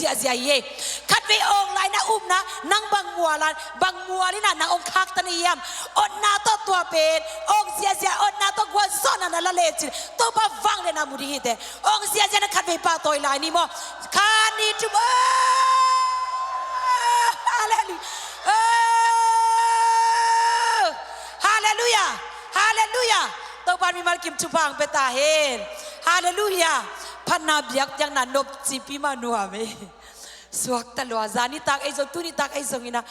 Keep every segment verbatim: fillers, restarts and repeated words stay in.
ziahziah hi. Khatvei awng lai na upna, nang bang mual a, bang mual in ah nang hong khakta na hiam? Otna tawh tua pen awng ziahziah, otna tawh gualzawhna na la lecin Topa vangliatna mu ding hi teh. Awng ziahziah na khatvei pahtawi lai ni maw? Khat, nih, thum. Oh, halleluiah. Oh, halleluiah. Halleluiah. Topa mimal kim thupha hong pia ta hen. Halleluiah. Phatna biakpiakna nopcipi mah nuam e. Suakta lua, zan nitak ahi zong, tu nitak ahi zong in ah,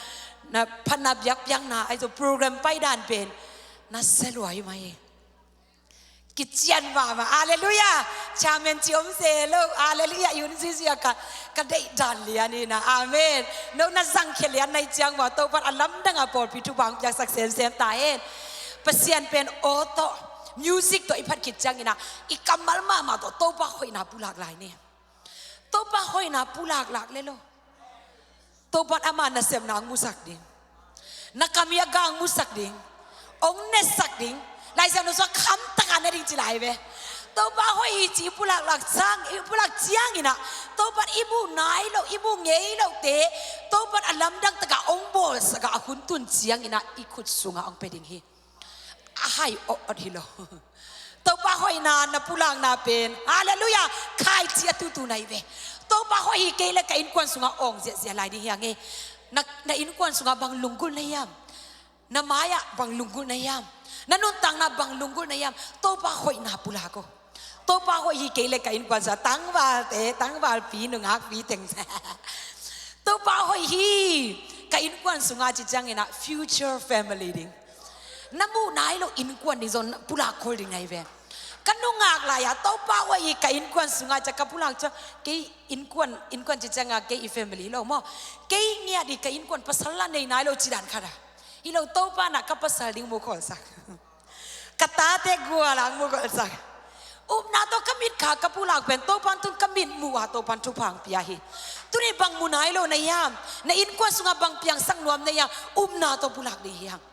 na phatna biakpiakna ahi zong, program paidan pen nasia lua hi mah hi. Kician mahmah. Halleluiah. Chairman ci om se lo. Halleluiah. I hun zuizui a ka, ka deih dan lian in ah. Amen. No na zangkhia lian na hih ciang mah, Topa'n a lamdang a pawlpi thupha hong piaksak semsem ta hen. Pasian pen aw tawh, music tawh i phat khit ciangin ah, i kammal mahmah tawh Topa hoihna pulak lai ni. Topa hoihna pulaklak le lo. Topa'n ama nasepna hong musak ding. Na kam i a ga hong musak ding. Hong nesak ding. Laisiangtho sungah khamtaka ne ding ci lai ve. Topa hoih hi ci i pulaklak ciang, i pulak ciangin ah, Topa'n i muh nai loh, i muh ngei lohte Topa'n a lamdang takah hong bawlsak a, a hun tun ciangin ah i khut sungah hong pia ding hi. A hai awt hi lo. Topa hoihna na pulakna pen, halleluiah, khaici a tutu na hi ve. Topa hoih hi kei leh ka innkuan sungah awng ziahziah lai ding hi hang e. Na, na innkuan sungah bang lunggulh na hiam? Na mai-ah bang lunggulh na hiam? Na nuntakna bang lunggulh na hiam? Topa hoihna pulak aw. Topa hoih hi kei leh ka innkuan sungah, tangvalte, tangvalpi, nungakpi teng. Topa hoih hi ka innkuan sungah ci ciangin ah future family ding. Na muh nai loh innkuan ding zong pulak khol ding na hi ve. Ka nungak lai-ah Topa hoih hi ka innkuan sungah ci a ka pulak ciang, kei innkuan, innkuan ci ciangah kei i family hi lo maw. Kei ngiat hi ka innkuan pasal la nei nai lo ci dan khat a. Hi lo, Topa'n ah ka pasal ding mu kholsak. Ka tate gual ah hong mu kholsak. Upna tawh ka mitkha ka pulak pen Topa'n tun ka mitmuh ah Topa'n thupha hong pia hi. Tuni bang mu nai lo na hiam? Na innkuan sungah bang piangsak nuam na hiam? Upna tawh pulak ding hi hang.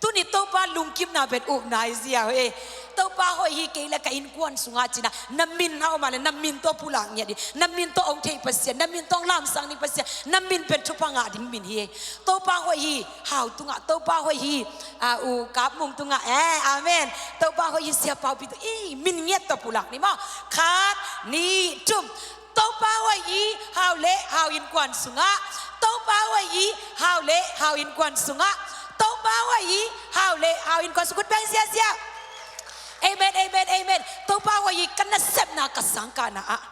Tuni Topa lungkimna pen upna hi ziau e. Topa hoih hi kei leh ka innkuan sungah ci-in ah, na min a om a leh na min tawh pulak ngiat ding. Na min tawh hong thei Pasian, na min tawh hong lamsang ding Pasian, na min pen thupha ngah ding min hi e. Topa hoih hi Hau tungah, Topa hoih hi, a, U Kap Mung tungah, eh, amen. Topa hoih hi Sia Pau Pi tungah, i, min ngiat tawh pulak ni maw. Khat, nih, thum. Topa hoih hi Hau leh Hau innkuan sungah. Topa hoih hi Hau leh Hau innkuan sungah. Topa hoih hi Hau leh Hau innkuan sungah. Khut beng ziahziah. Amen, amen, amen. Topa hoih hi ka nasepna, ka sangkahna ah.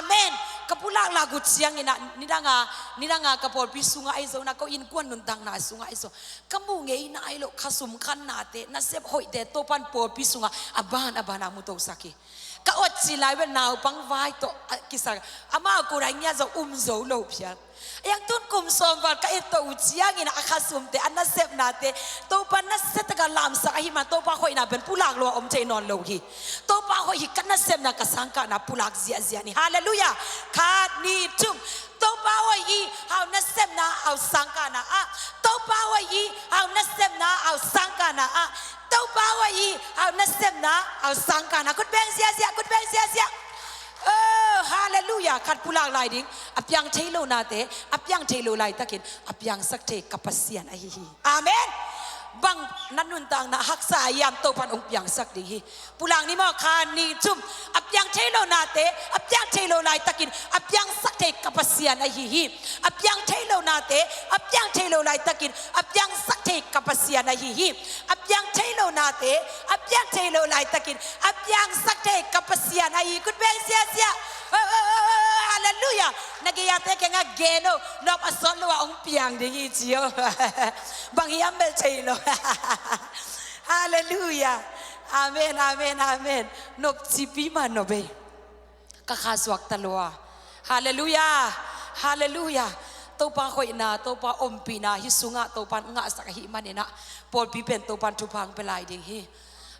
Amen. Ka pulak lak uh ciangin ah, nidang a, nidang a ka pawlpi sungah ahi zong, na ko innkuan nuntakna sungah ahi zong, ka muh ngei nai loh khasum khannate, nasep hoihte Topa'n pawlpi sungah a ban a ban a mu tosak hi. Ka ot cil lai vel naupang vai tawh a kisak, amau ko nai ngiat zong um zo lo phial. Ahi hang tun kum sawm val ka et tawh uh ciangin a khasumte, a nasepnate Topa nasia takin lamsak ahih man Topa hoihna pen pulak lo a om thei nawn lo hi. Topa hoih hi ka nasepna, ka sangkahna pulak ziahziah ni. Halleluiah. Khat, nih, thum. Topa hoih hi Hau nasepna, Hau sangkahna ah. Topa hoih hi Hau nasepna, Hau sangkahna ah. Topa hoih hi Hau nasepna, Hau sangkahna. Khut beng ziahziah, khut beng ziahziah. Oh, halleluiah. Khat pulak lai ding. A piang thei lo nate a piang thei lo laitakin a piangsak thei ka Pasian ahi hi. Amen. Bang na nuntakna haksa a hiam, Topa'n hong piangsak ding hi. Pulak ni maw. Khat, nih, thum. A piang thei lo nate a piang thei lo laitakin a piangsak thei ka Pasian ahi hi. A piang thei lo nate a piang thei lo laitakin a piangsak thei ka Pasian ahi hi. A piang thei lo nate a piang thei lo laitakin a piangsak thei ka Pasian ahi hi. Khut beng ziahziah. Oh, oh, oh, oh, halleluiah. Na gei-ate kiangah gen o, nop a sawt lo a hong piang ding hi ci o. Bang hiam bel thei lo. Halleluiah. Amen, amen, amen. Nopcipi mah nop ei. Ka kha suakta lua. Halleluiah. Halleluiah. Topa hoihna, Topa ompihna hih sungah Topa'n ngahsak ahih manin ah, pawlpi pen Topa'n thupha hong pia lai ding hi.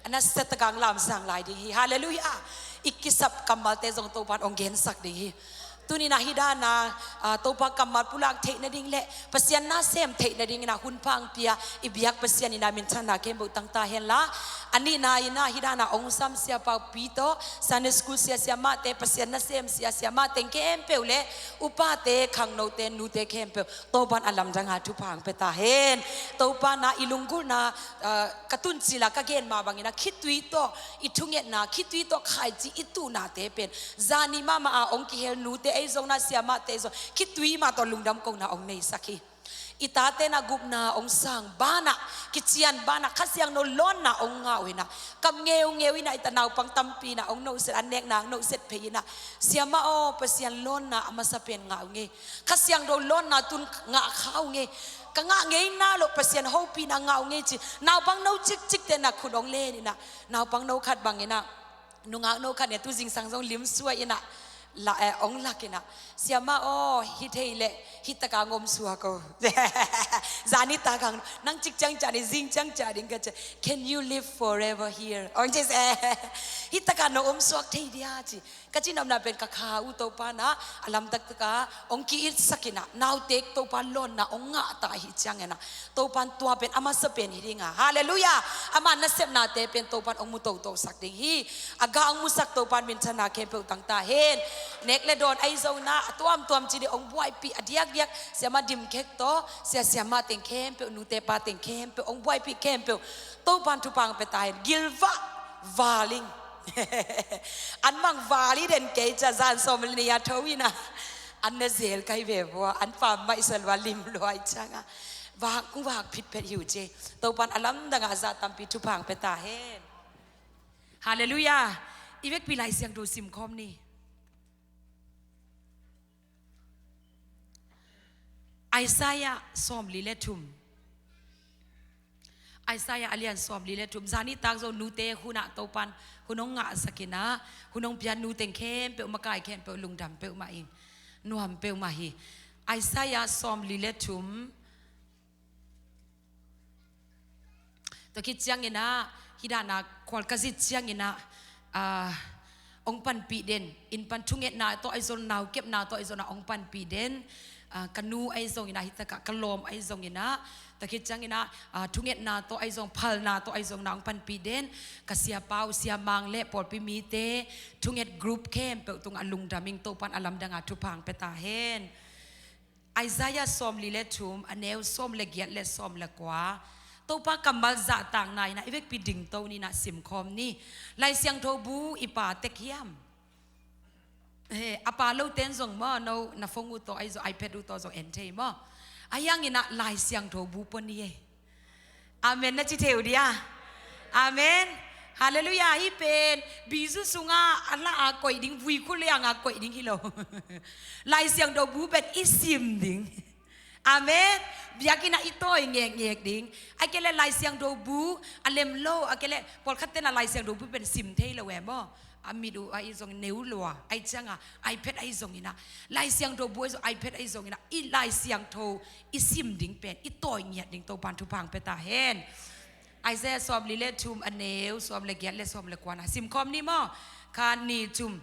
A nasia takin lamsang lai ding hi. Halleluiah. I kisap kammalte zong Topa'n hong gensak ding hi. Tuni-in ah hih dan a, ah, Topa kammal pulak theih nading le Pasian na sem theih nadingin ah hun pha hong pia i biak Pasian in ah minthanna khempeuh tang ta hen la. A nihna in ah hih dan a hong sam siapaupi tawh, Sunday school sia siamahte, Pasian na sem sia siamah teng khempeuh le upate, khangnote, nute khempeuh Topa'n a lamdang a thupha hong pia ta hen. Topa'n ah i lunggulhna, ah, ka tun cil a ka gen mah bangin ah khitui tawh i thungetna, khitui tawh khaici i tuhnate pen zani mahmah a hong kihel nute ahi zongin ah, siamahte ahi zong, khitui mah tawh lungdam kohna hong neisak hi. I tate'n ah gupna hong sang banah, kician banah, Kha Siangtho lawnna hong ngah uh in ah, kam ngeungeu in ah, i ta naupang tampi in ah hong nohset, an nekna hong nohset phei in ah, Siamah aw, Pasian lawnna a masa pen ngah ung ei. Kha Siangtho lawnna tun ngah kha ung ei. Ka ngah ngei na lo, Pasian hopihna ngah ung ei ci. Naupangno cikcikte'n ah khut hong len in ah, naupangno khat bangin ah, nungakno khat in ah tu zingsang zong lim suai in ah, la, eh, hong lak in ah, Siamah aw, hi thei leh hih tak a hong om suak o. Zani tak hang, nang cik ciang ciah ding, zing ciang ciah ding ka ci. Can you live forever here? Hong ci se. Hih tak a nong om suak thei dia ci. Ka cinopna pen ka kha uh. Topa'n ah a lamdang tak a hong ki-itsak in ah, naute Topa lawnna hong ngah ta ahih ciangin ah, Topa'n tua pen a masa pen hi ding a. Halleluiah. Ama nasepnate pen Topa'n hong mu totosak ding hi. A gah hong musak Topa'n minthanna khempeuh tang ta hen. Nek le dawn ahi zongin ah, a tuamtuam ci ding hong buaipih, a diakdiak, siamah Dim Khek tawh, sia siamah teng khempeuh, nute pa teng khempeuh, hong buaipih khempeuh Topa'n thupha hong pia ta hen. Gilvah val ing. An mang val hi den kei cia, zan sawm le nih a tho in ah, an na zel kai ve vua, an pam maih sa lua, lim lua ahih ciang ah, vak, vak phitphet hi uh ci. Topa'n a lamdang a zah tampi thupha hong pia ta hen. Halleluiah. I vekpi Lai Siangtho sim khawm ni. Isaiah sawmli le thum. Isaiah a lian sawmli le thum. Zani tak zong nute hun ah Topa'n hun hong ngahsak in ah, hun hong pia nu teng khempeuh, makai khempeuh lungdam peuhmah ing. Nuam peuhmah hi. Isaiah sawmli le thum. Tua khit ciangin ah, hih dan a khual ka zit ciangin ah, ah, hong panpih den, inn pan thungetna tawh ahi zong, nau kepna tawh ahi zong in ah hong panpih den, ah, ka nu ahi zongin ah, hih tak a ka lawm ahi zongin ah, tua khit ciangin ah, ah, thungetna tawh ahi zong, phalna tawh ahi zongin ah hong panpih den, ka siapa uh, siamang le pawlpi mite, thunget group khempeuh tungah lungdam ing. Topa'n a lamdang a thupha hong pia ta hen. Isaiah sawmli le thum, a neu sawm le giat le sawm le kua. Topa kammal zahtakna in ah i vekpi dingto ni in ah sim khawm ni. Lai Siangtho bu i pa tek hiam? He, a pa lote'n zong maw, no, na phone uh tawh ahi zong, iPad uh tawh zong en thei maw. Ahih hangin ah Lai Siangtho bu pua ni ei. Amen na ci thei uh dia. Amen. Halleluiah. Hih pen bizu sungah a la a koih ding, vui khut liang a koih ding hi lo. Lai Siangtho bu pen i sim ding. Amen. Biakinn ah i tawi ngekngek ding. Ahih kei leh Lai Siangtho bu a lem lo, ahih kei leh pawlkhatte'n ah Lai Siangtho bu pen sim thei lo e maw. A mit uh ahi zong neu lua, ahih ciang ah iPad ahi zongin ah, Lai Siangtho bu ahi zong, iPad ahi zongin ah, i Lai Siangtho i sim ding pen i tawi ngiat ding Topa'n thupha hong pia ta hen. Isaiah sawmli le thum, a neu sawm le giat le sawm le kua in ah sim khawm ni maw. Khat, nih, thum.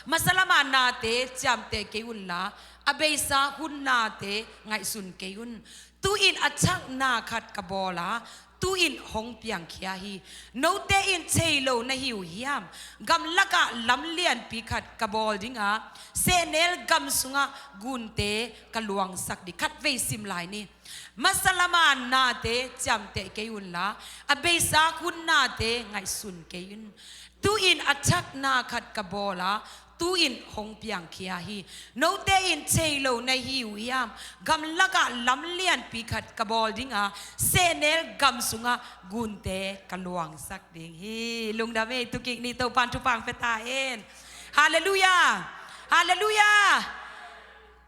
Masa lam a nate ciamteh kei unla, a beisa hun nate ngaihsun kei un. Tu-in a thak na khat ka bawl a, tu-in hong piangkhia hi. Note in thei lo na hi uh hiam? Gamlakah lam lianpi khat ka bawl ding a, sehnel gam sungah gunte ka luangsak ding. Khatvei sim lai ni. Masa lam a nate ciamteh kei unla, a beisa hun nate ngaihsun kei un. Tu-in a thak na khat ka bawl a, tu-in hong piangkhia hi. Note in thei lo na hi uh hiam? Gamlakah lam lianpi khat ka bawl ding a, sehnel gam sungah gunte ka luangsak ding hi. Lungdam ei, tu kik ni. Topa'n thupha hong pia ta hen. Halleluiah. Halleluiah.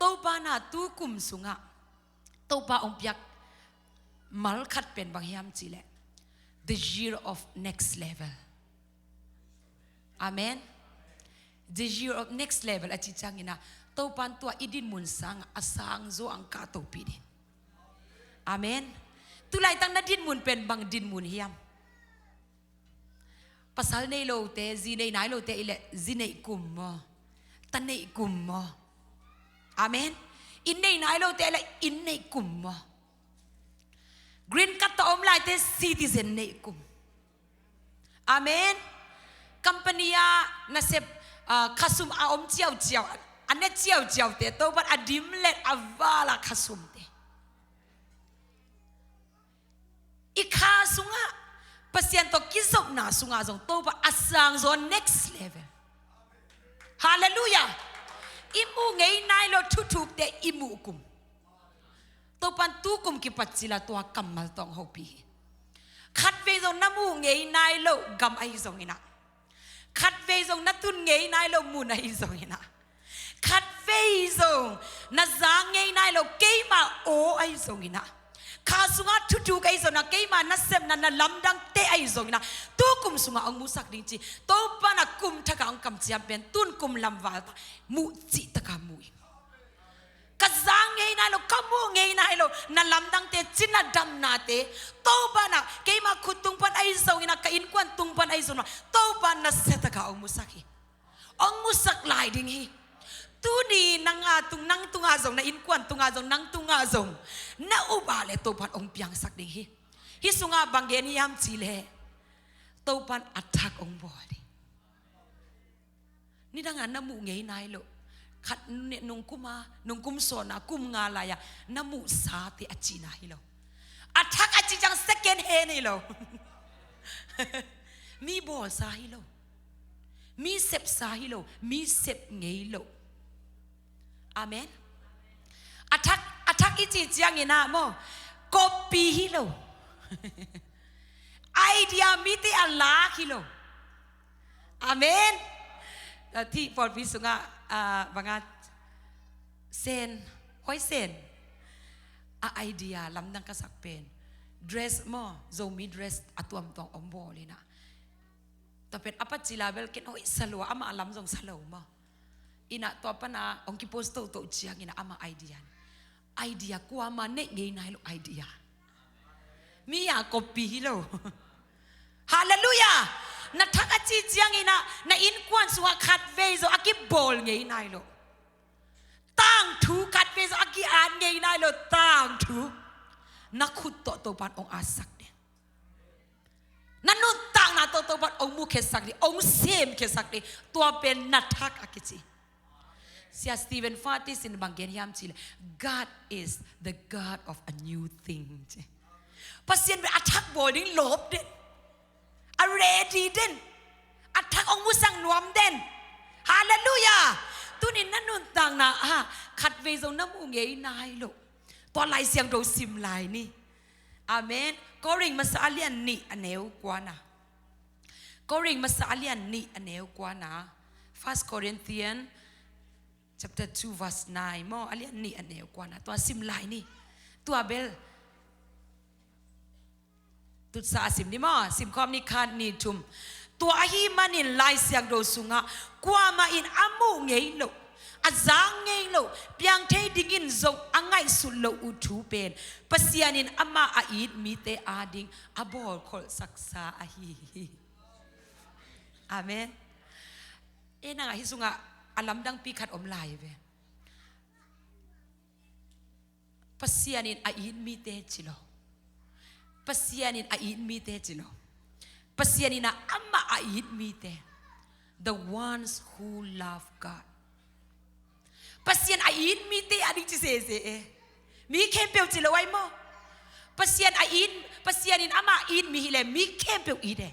Topa'n ah tu kum sungah Topa hong piak mal khat pen bang hiam cih leh, the year of next level. Amen. The year of next level a cih ciangin ah, Topa'n tua i dinmun sangah a sang zaw hong kahtohpih ding. Amen. Tu laitak na dinmun pen bang dinmun hiam? Pasal nei lote, zi nei nai lote i leh, zi neih kum maw, ta neih kum maw, Amen. Inn nei nai lote le inn nei kum maw? Green card tawh om laite citizen nei kum. Amen. Company ah nasep, ah, khasum a om ciauciau, a ne ciauciaute, Topan a dim le a val a khasumte. I kha sungah, Pasian tawh kizopna sungah zong Topa a sang zaw, next level. Halleluiah. I muh ngei nai lo thuthukte i muh kum. Topan tu kum kipat cila tua kammal tawh hong hopih hi. Khatvei zong na muh ngei nai lo gam ahi zongin ah, khatvei zong na tun ngei nai lo mun ahi zongin ah, khatvei zong na za ngei nai lo keima aw ahi zongin ah, kha sungah thuthuk ahi zongin ah, keima nasepna, na lamdangte ahi zongin ah, tu kum sungah hong musak ding ci. Topan a kum thakah hong kamciam pen tun kum lamval ta muh cih takah muh hi. Ka za ngei nai lo, ka muh ngei nai lo na lamdangte, cina damnate, Topan ah keima khut tung pan ahi zongin ah, ka innkuan tung pan ahi zongin ah, Topan nasia takah hong musak hi. Hong musak lai ding hi. Tuni nang a tung, nang tungah zong, na innkuan tungah zong, nang tungah zong na up ah le Topan hong piangsak ding hi. Hih sungah bang gen hiam cih leh, Topan a thak hong bawl ding. Nidangah na muh ngei nai lo, khat ne-, nungkum a, nungkum sawn a, kum nga lai-ah na muhsate a cihna hi lo. A thak a cih ciang second hand hi lo. Mi bawlsa hi lo. Mi sepsa hi lo. Mi sep ngei lo. Amen. A thak, a thak i cih ciangin ah maw, copy hi lo. Idea mite a lak hi lo. Amen. Tua thih pawlpi sungah, ah, bangah Sen, Huai Sen, a idea lamdang ka sak pen dress maw, Zomi dress a tuamtuam hong bawl in ah, tua pen a pat cila bel ken hoih sa lua, amah lam zong sa lo maw. In ah tua pan ah hong kipost toto ciangin ah amah idea, idea kuamah neih ngei nai lo idea. Mi a copy hi lo. Halleluiah. Na thak a cih ciangin ah na innkuan sungah khatvei zong a kibawl ngei nai lo. Tangthu khatvei zong a ki-at ngei nai lo, tangthu. Na khut tawh Topan hong atsak ding. Na nuntakna tawh Topan hong mukhiatsak ding, hong semkhiatsak ding. Tua pen na thak a kici. Sia Stephen Fatis in bang gen hiam cih leh, "God is the God of a new thing," ci. Pasian pen a thak bawl ding lawp den. A ready den. A thak hong musak nuam den. Halleluiah. Tunin na nuntakna ah khatvei zong na muh ngei nai lo, tua Lai Siangtho sim lai ni. Amen. Korin masa a lian nih a neu kuana. Korin masa a lian nih a neu kuana. First Corinthians chapter two verse nine maw, a lian nih a neu kuana. Tua sim lai ni. Tua bel tutsa a sim ni maw, sim khawm ni, khat, nih, thum. Tua ahih manin Lai Siangtho sungah, "Kuamah in a muh ngei lo, a za ngei lo, piang thei dingin zong a ngaihsut loh uh thu pen Pasian in amah a it mite ading a bawlkholhsaksa ahi hi." Amen. E, nang ah hih sungah a lamdangpi khat om lai ve. Pasian in a it mite ci lo. Pasian in a it mite ci lo. Pasian in ah amah a it mite. The ones who love God. Pasian a it mite ading ci sese e. Mi khempeuh ci lo ai maw. Pasian a it, Pasian in amah a it mi hi leh mi khempeuh it e.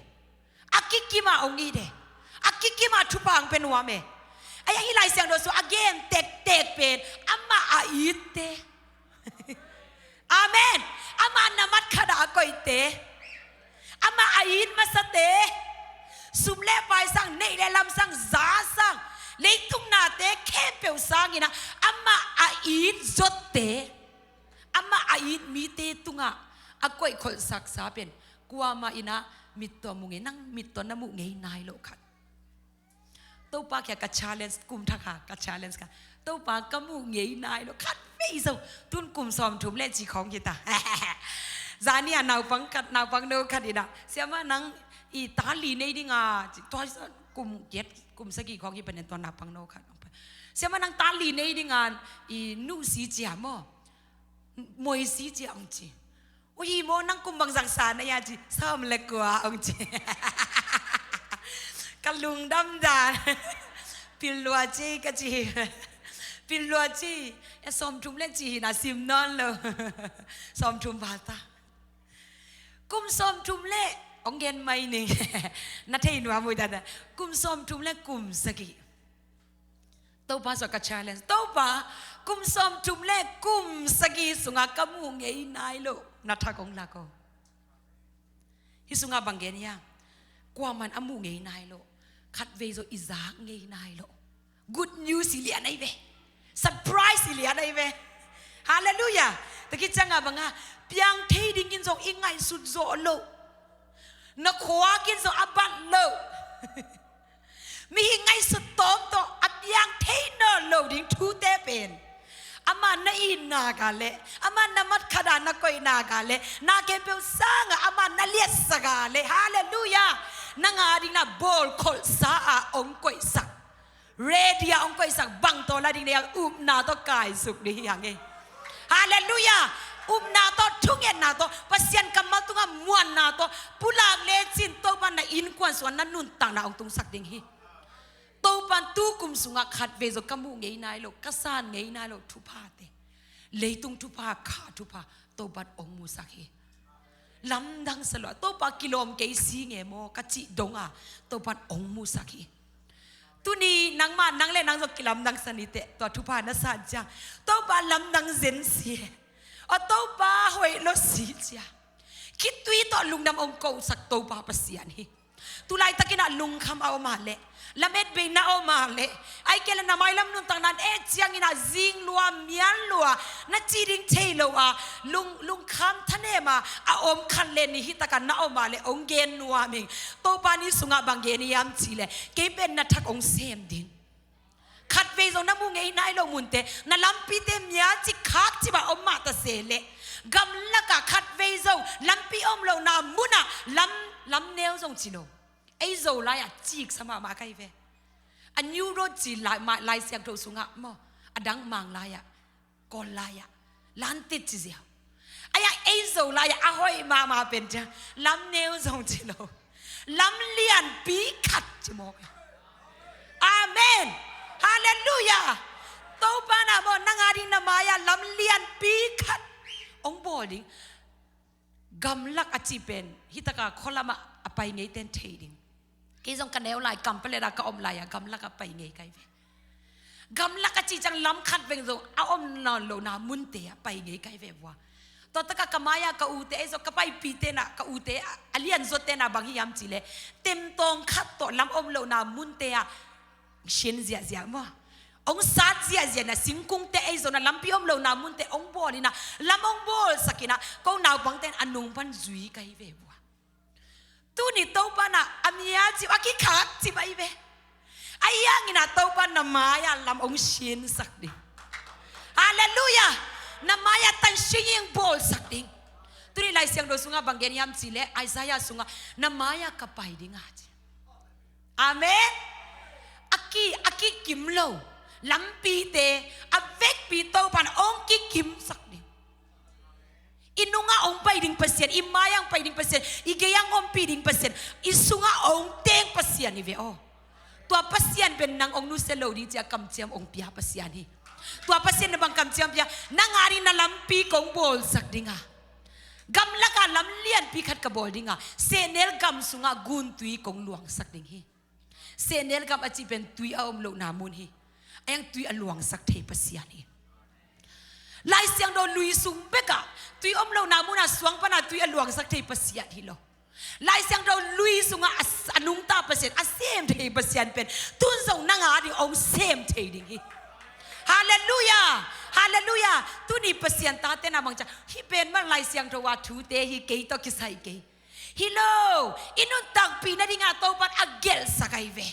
A kikim a hong it e. A kikim a thupha hong pia nuam e. Ahi hang hih Lai Siangtho sung a gen tektek pen amah a itte. Amen. Amah na mat khat ah a koihte. Amah a it masate. Sum le pai sang, neih le lam sang, za sang, leitung nate khempeuh sangin ah amah a it zotte. Amah a it mite tungah a koihkholhsaksa pen kuamah in ah mit tawh mu ngei, nang mit tawh na muh ngei nai loh khat. Topa kiang ka challenge, kum thak a ka challenge kha. Topa, ka muh ngei nai loh khat vei zong, tun kum sawmthum le ci khawng hi ta. Zani a naupang khat, naupang no khat in ah, "Siamah, nang i ta li nei ding a," ci, tua kum giat, kum sagih khawng hi pen tua naupang no khat. Ciama nang ta li nei dinga, i nuh si cia maw? Moi si cia ong ci. Uhi maw, nang kum bangzah sa na hia ci, sawm le kua ong ci. Ka lungdam dan. Pil lua ci ka ci. Pil lua ci. E sawm thum le ci hi na sim nawn lo. Sawm thum ba ta. Kum sawm thum le, ong gen mai ning. Na thei nuam uh ta ta. Kum sawm thum le kum sagih. Topa sua ka challenge. Topa, kum sawm thum le kum sagih sungah ka muh ngei nai lo. Na thak ong lak aw. Hi sungah bang gen hia? Kuaman a muh ngei nai lo. Khatvei zo i zak ngei nai lo. Good news hi lian ai ve. Surprise hi lian ai ve. Hallelujah. Taki cianga banga, piang thei dingin zong i ngaihsut zo lo. Na khuakin zong a bat lo. Mihing ngaihsut tawm tawh a piang thei nawn lo ding thute pen, ama na itna ga le, ama na matkhat a na koihna ga le, na khempeuh sanga ama na liatsak ga le, hallelujah, nang a ding na bawlkholhsa a ong koihsak, ready a ong koihsak bang tawh la ding na hiang, upna tawh kaisuk ding hi hang e. Hallelujah. Upna tawh, thungetna tawh, Pasian kammal tungah muanna tawh pulak lecin Topa na innkuan sungah na nuntakna ong tungsak ding hi. Topan tu kum sungah khatvei zo ka muh ngei nai lo, ka san ngei nai lo thuphate, leitung thupha, kha thupha, Topan ong musak hi. Lamdang sa lo a, Topa kilawm kei si nge maw ka cih donga Topan ong musak hi. Tuni nangmah, nang le nang zong kilamdang sa ni teh, tua thupha na san ciang, Topa lamdang zen si e. Aw Topa hoih lo si cia. Khitui tawh lungdam ong kosak Topa Pasian hi. Tulaitakin ah lungkham a om a leh, lametbeina a om a leh, ai kei le na mailam nuntakna na et ciangin ah zing lua, mial lua, na ci ding thei lo a, lung, lungkham thanem a a om khat le nih hi taka na om a leh ong gen nuam ing. Topa ni sungah bang gen hiam cih leh, kei pen na thak ong sem ding. Khatvei zong na muh ngei nai lo munte, na lampite mial cik khak cip a om mah ta se leh, gamlakah khatvei zong lampi om lohna munah lam, lam neu zong ci lo. Ei Zolai ah cik sa mahmah ka hi ve. A new road ci lai, ma, Lai Siangtho sungah maw, a dang Mang lai ah, Kawl lai ah, Lantit ci ziau. Ai ah ei Zolai ah a hoih mahmah pen ciang lam neu zong ci lo, lam lianpi khat ci mawk. Amen. Hallelujah. Topa na maw, nang a ding na mai ah lam lianpi khat ong bawl ding. Gamlak a cih pen hi taka khualamah a pai ngei ten thei ding. Kei zong ka neu lai, Kampala ah ka om lai a gamlak a pai ngei ka hi ve. Gamlak a cih ciang lam khatvei zong a om nawn lohna munte ah pai ngei ka hi ve vua. Tua taka ka mai ah ka ute, ei zong ka paipihte na, ka ute a, a lianzaw te na bang hiam cih leh, temtawng khat tawh lam om lohna munte ah sin ziahziah maw, ong sat ziahziah na, singkungte ei zong na lampi om lohna munte ong bawl ina, lam ong bawlsak ina, ko naupangte in a nung pan zui ka hi ve vua. Tuni Topa na a mial cip a kikhak cip a hi ve. A hiangin ah Topa na mai ah lam ong sinsak ding. Hallelujah. Na mai ah tan singing bawlsak ding. Tuni Lai Siangtho sungah bang gen hiam cih leh, Isaiah sungah na mai ah ka pai ding a ci. Amen. A ki, a kikim lo lampite a vekpi Topan ong kikimsak ding. I nungah ong pai ding Pasian, i mai-ah ong pai ding Pasian, i gei-ah ong ompih ding Pasian, i sungah ong teng Pasian hi ve aw. Tua Pasian pen nang ong nusia lo ding ci-a kamciam ong pia Pasian hi. Tua Pasian na bang kamciam pia, nang a ding na lampi kong bawlsak ding a, gamlakah lam lianpi khat ka bawl ding a, sehnel gam sungah guntui kong luangsak ding hi. Sehnel gam a cih pen tui a om lohna mun hi. A hiang tui a luangsak thei Pasian hi. Lai Siangtho lui sung bekah tui om lohna munah suang pana tui a luangsak thei Pasian hi lo. Lai Siangtho lui sungah a, a nungta Pasian, a sem thei Pasian pen tun zong nang a ding ong sem thei ding hi. Halleluiah. Halleluiah. Tuni Pasian tate na mangcia hih pen mah Lai Siangtho a thute hi, kei tawh kisai kei. Hi lo, i nuntakpih nadingah Topan a gelhsak ahi ve.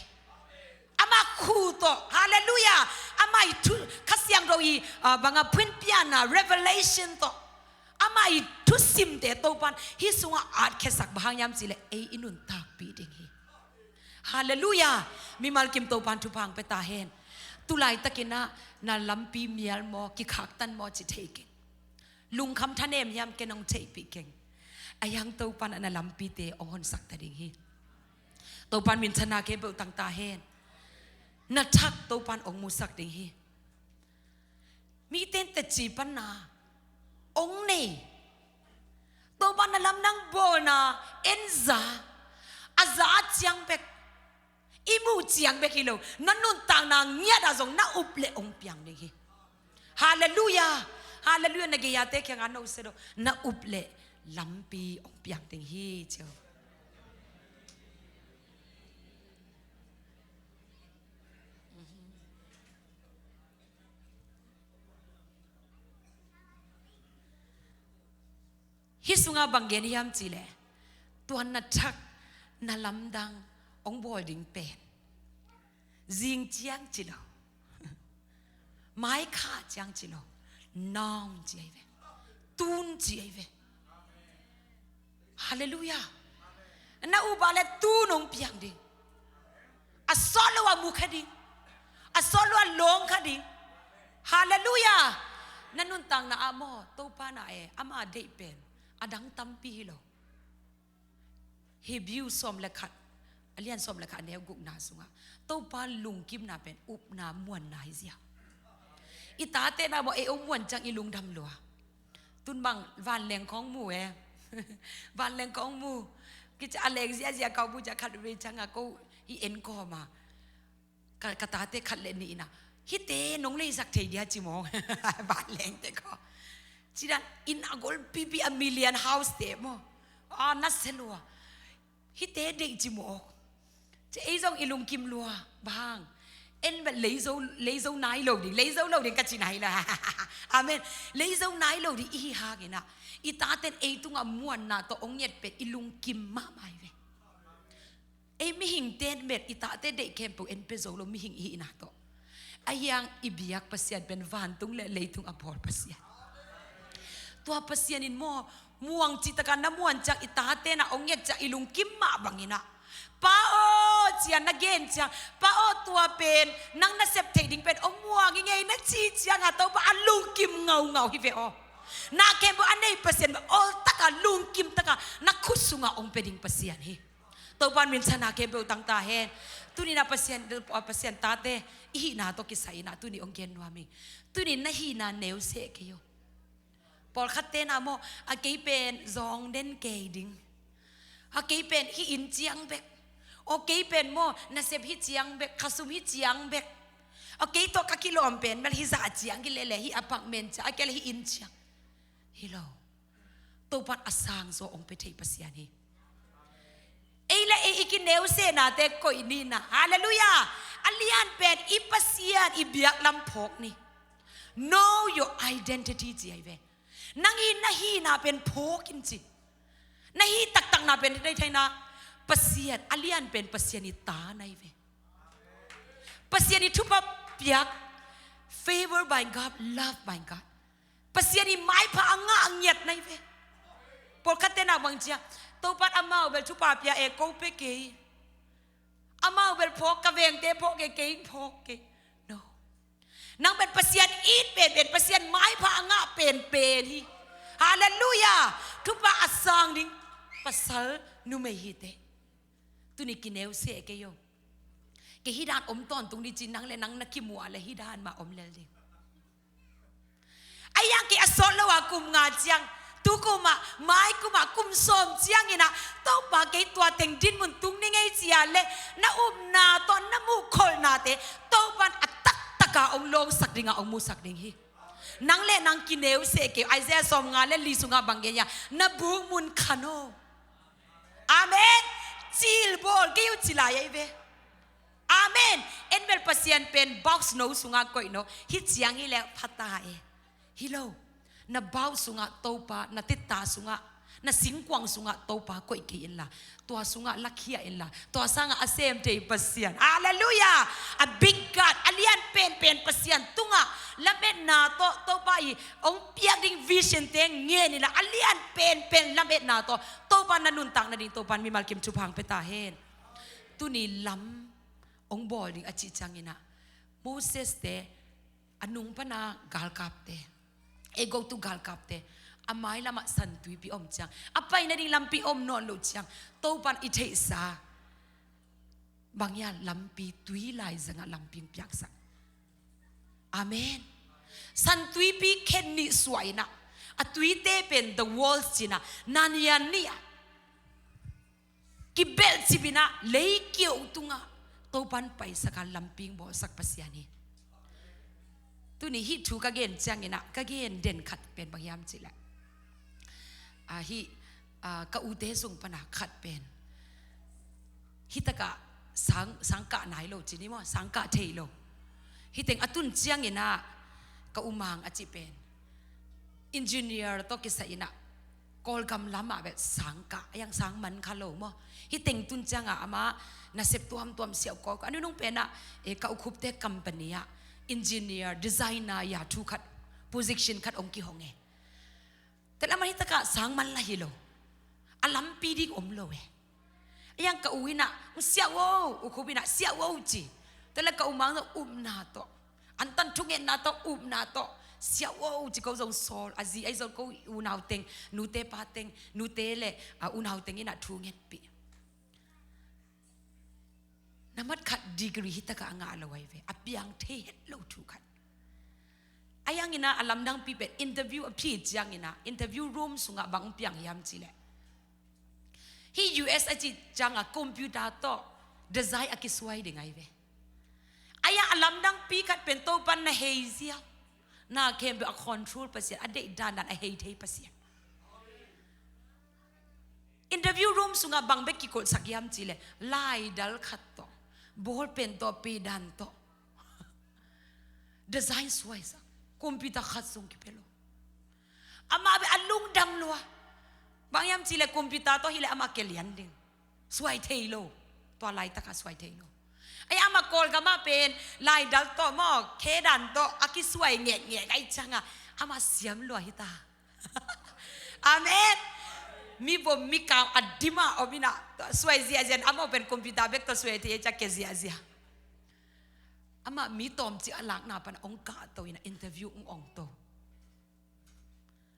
Amah khu tawh, halleluiah, amah i thu, Kha Siangtho i, ah, banga phuinpiana, revelation tawh, amah i thusimte Topan hih sungah atkhiasak, bang hang hiam cihleh ei i nuntakpih ding hi. Halleluiah. Mimal kim Topan thupha hong pia ta hen. Tulaitakin ah na lampi mial maw, kikhaktan maw ci thei keng. Lungkham thanem hiam, ken hong theihpih keng. A hiang Topa'n ah na lampite hong honsak ta ding hi. Topa'n minthanna khempeuh tang ta hen. Na thak Topa'n hong musak ding hi. Mite in teci panna hong nei. Topa'n na lamdang bawlna en za, a za ciang bek, i muh ciang bek hi lo, na nuntakna ngiat ah zong na up leh hong piang ding hi. Halleluiah. Halleluiah. Na gei-ate kiangah na usia daw, na up leh lampi hong piang ding hi, ci o. Hih sungah bang gen hiam cih leh, tua na thak, na lamdang hong bawl ding pen zing ciang ci lo, mai kha ciang ci lo, nawng ci ahi ve, tun ci ahi ve. Halleluiah. Na up ah leh tun hong piang ding. A sawt lo ah mu kha ding. A sawt lo ah lawng kha ding. Halleluiah. Na nuntakna ah maw, Topa na e, ama deih pen a dang tampi hi lo. Hebrew sawm le khat, a lian sawm le khat, a neu gukna sungah Topa lungkimna pen upna muanna hi zia. I tate na maw, ei hong muan ciang i lungdam lua. Tun bang vanleng khawng mu e. Vanleng khawng mu. Kici a leng ziahziah kawng mu ciang khat vei ciangah ko i en kawm a, ka, ka tate khat le nih in ah, hihte nong leisak thei dia ci mawk. Vanlengte ko. Ci dan in a golpipi a million house te maw, a nasia lua. Hihte deih ci mawk. Ci ei zong i lungkim lua. Bang hang? En bel leizo, leizo nai lo ding, leizo lo ding ka ci nai lo. Amen. Leizo nai lo ding i hih hangin ah, i taten ei tungah muanna tawh hong nget pen i lungkim mahmah hi ve. Ei mihingte in bel i tate deih khempeuh en pia zo lo, mihing i hihna tawh. A hiang i biak Pasian pen vantung le leitung a bawl Pasian. Tua Pasian in maw, muang cih takah na muan ciang, i tate na hong nget ciang i lungkim mah bangin ah, Pa aw, ci-a na gen ciang, Pa aw, tua pen nang na sep theih ding pen hong muang hi ngei na ci ciangah Topa a lungkim ngaungau hi ve aw. Na khempeuh a nei Pasian bel oltak a, lungkim tak a, na khut sungah hong pia ding Pasian hi. Topa'n minthanna khempeuh tang ta hen. Tuni-in ah Pasian, Pasian tate i hihna tawh kisai-in ah tuni hong gen nuam ing. Tuni-in na hihna neu seh kei aw. Pawlkhatte na maw, a kei pen zawng den kei ding. A kei pen hih inn ciang bek. Aw kei pen maw, nasep hih ciang bek, khasum hih ciang bek. Aw kei tawh ka kilawm pen bel hih zah ciang hi lele, hih apartment ciang, a kei le hih inn ciang. Hi lo. Topa'n a sangzaw hong pia thei Pasian hi. Ei le ei i kineusehnate koih ni na. Halleluiah. A lianpen i Pasian i biaklam phawk ni. Know your identity ci ahi ve. Nang i na hihna pen phawk in ci. Na hih taktakna pen thei thei na. Pasian, a lianpen Pasian i ta na hi ve. Pasian i thupha piak. Favor by God, love by God. Pasian i maipha a ngah a ngiat na hi ve. Pawlkhatte na bang ci a, Topa'n amau bel thupha pia e, ko pia kei. Amau bel phawk, ka vengte phawk e, kei phawk kei. No. Nang bel Pasian it penpen, Pasian maipha a ngah penpen hi. Halleluiah. Thupha a sang ding pasal numei hi teh. Tuni kineu seh kei aw. Kei hih dan om tawntung ding ci, nang le nang na kimuh a le hih dan mah om lel ding. A hiang kei a sawt lo a kum nga ciang, tu kum ah, mai kum ah, kum sawm ciangin ah, Topa kei tua teng dinmun tung ni ngei ci a le, na upna tawh na muhkholhnate Topa'n a taktak a hong lawngsak ding a, hong musak ding hi. Nang le nang kineu seh kei, Isaiah sawmnga le li sungah bang gen hiam, na buk mun khan aw. Amen. Cil bawl kei uh ci lai ahi ve. Amen. En bel Pasian pen box no sungah koih no. Hih ciang hi leh pha ta e. Hi lo. Na box sungah Topa, na tetta sungah, na singkuang sungah Topa koih kei inla, tua sungah lakhia inla, tua sangah a sem thei Pasian. Halleluiah. A big God, a lian penpen Pasian tungah lametna tawh, Topa i hong piak ding vision te ngen inla, a lian penpen lametna tawh Topa na nuntak nading Topa'n mimal kim thupha hong pia ta hen. Tuni lam hong bawl ding a cih ciangin ah, Moses te, a nung pana galkapte, ei, go tu galkapte, a mailamah San Tuipi om ciang, a pai nading lampi om nawn loh ciang, Topan i theihsa bang hiam, lampi tui laizangah lampi piaksak. Amen. San Tuipi khen nih suah inah, a tuite pen the walls cinah, nanian nih ah kibelhcip inah, lei kiau tungah Topan paisaka lampi bawlsak Pasian hi. Tuni hih thu ka gen ciang inah, ka gen den khat pen bang hiam cihleh, ah, hih, ah, ka ute sung pana khat pen, hih takah sang, sang kah nai lo ci ni maw, sang kah thei lo. Hih teng a tun ciang inah, ka umang a cih pen engineer tawh kisai inah, Kawlgam lamah bel sang kah, a hiang sang man kha lo maw. Hih teng tun ciangah amah nasep tuamtuam siauh kawikawi. A nunung penah, eh, ka ukhupte company ah engineer, designer, ya thu khat, position khat hong kihong e. Tua leh amah hih takah sang man lah hi lo. A lampi ding om lo e. A hiang ka u inah, "Siauh o," ukhup inah, "Siauh o," ci. Tua leh ka umang zong upna tawh, antan thungetna tawh, upna tawh, "Siauh o," ci, ko zong sawl. A zi ahi zong ko unau teng, nute pa teng, nute le, ah, unau teng inah thungetpih. Namat khat degree hih takah a ngah lo ahi ve. A piang thei het lo thu khat. A hiang inah a lamdangpi pen interview a phi ciang inah, interview room sungah bang piang hiam cihleh, hih U S a cih ciangah computer tawh design a kisuai ding ahi ve. A hiang a lamdangpi khat pen Topan na hei ziau, na khempeuh a control Pasian, a deih dandan a hei thei Pasian. Interview room sungah bang bek kikolhsak hiam cihleh, laidal khat tawh, ballpen tawh, pedan tawh design suaisak, computer khat zong kipia lo. Amah bek a lungdam lua. Bang hiam cihleh computer tawh hileh amah kia lian ding. Suai thei lo. Tua laitakah suai thei lo. Ai, amah Kawlgamah pen laidal tawh maw, khedan tawh a kisuai ngekngek ahi ciangah, amah siam lua hi ta. Amen. Mi vom mi kau a dimah om inah, suai ziahziah, amah pen computer bek tawh suai thei ahi ciang kia ziahziah. Amah mi tawmcik a lakna pana hong kahto inah interview hong ongto.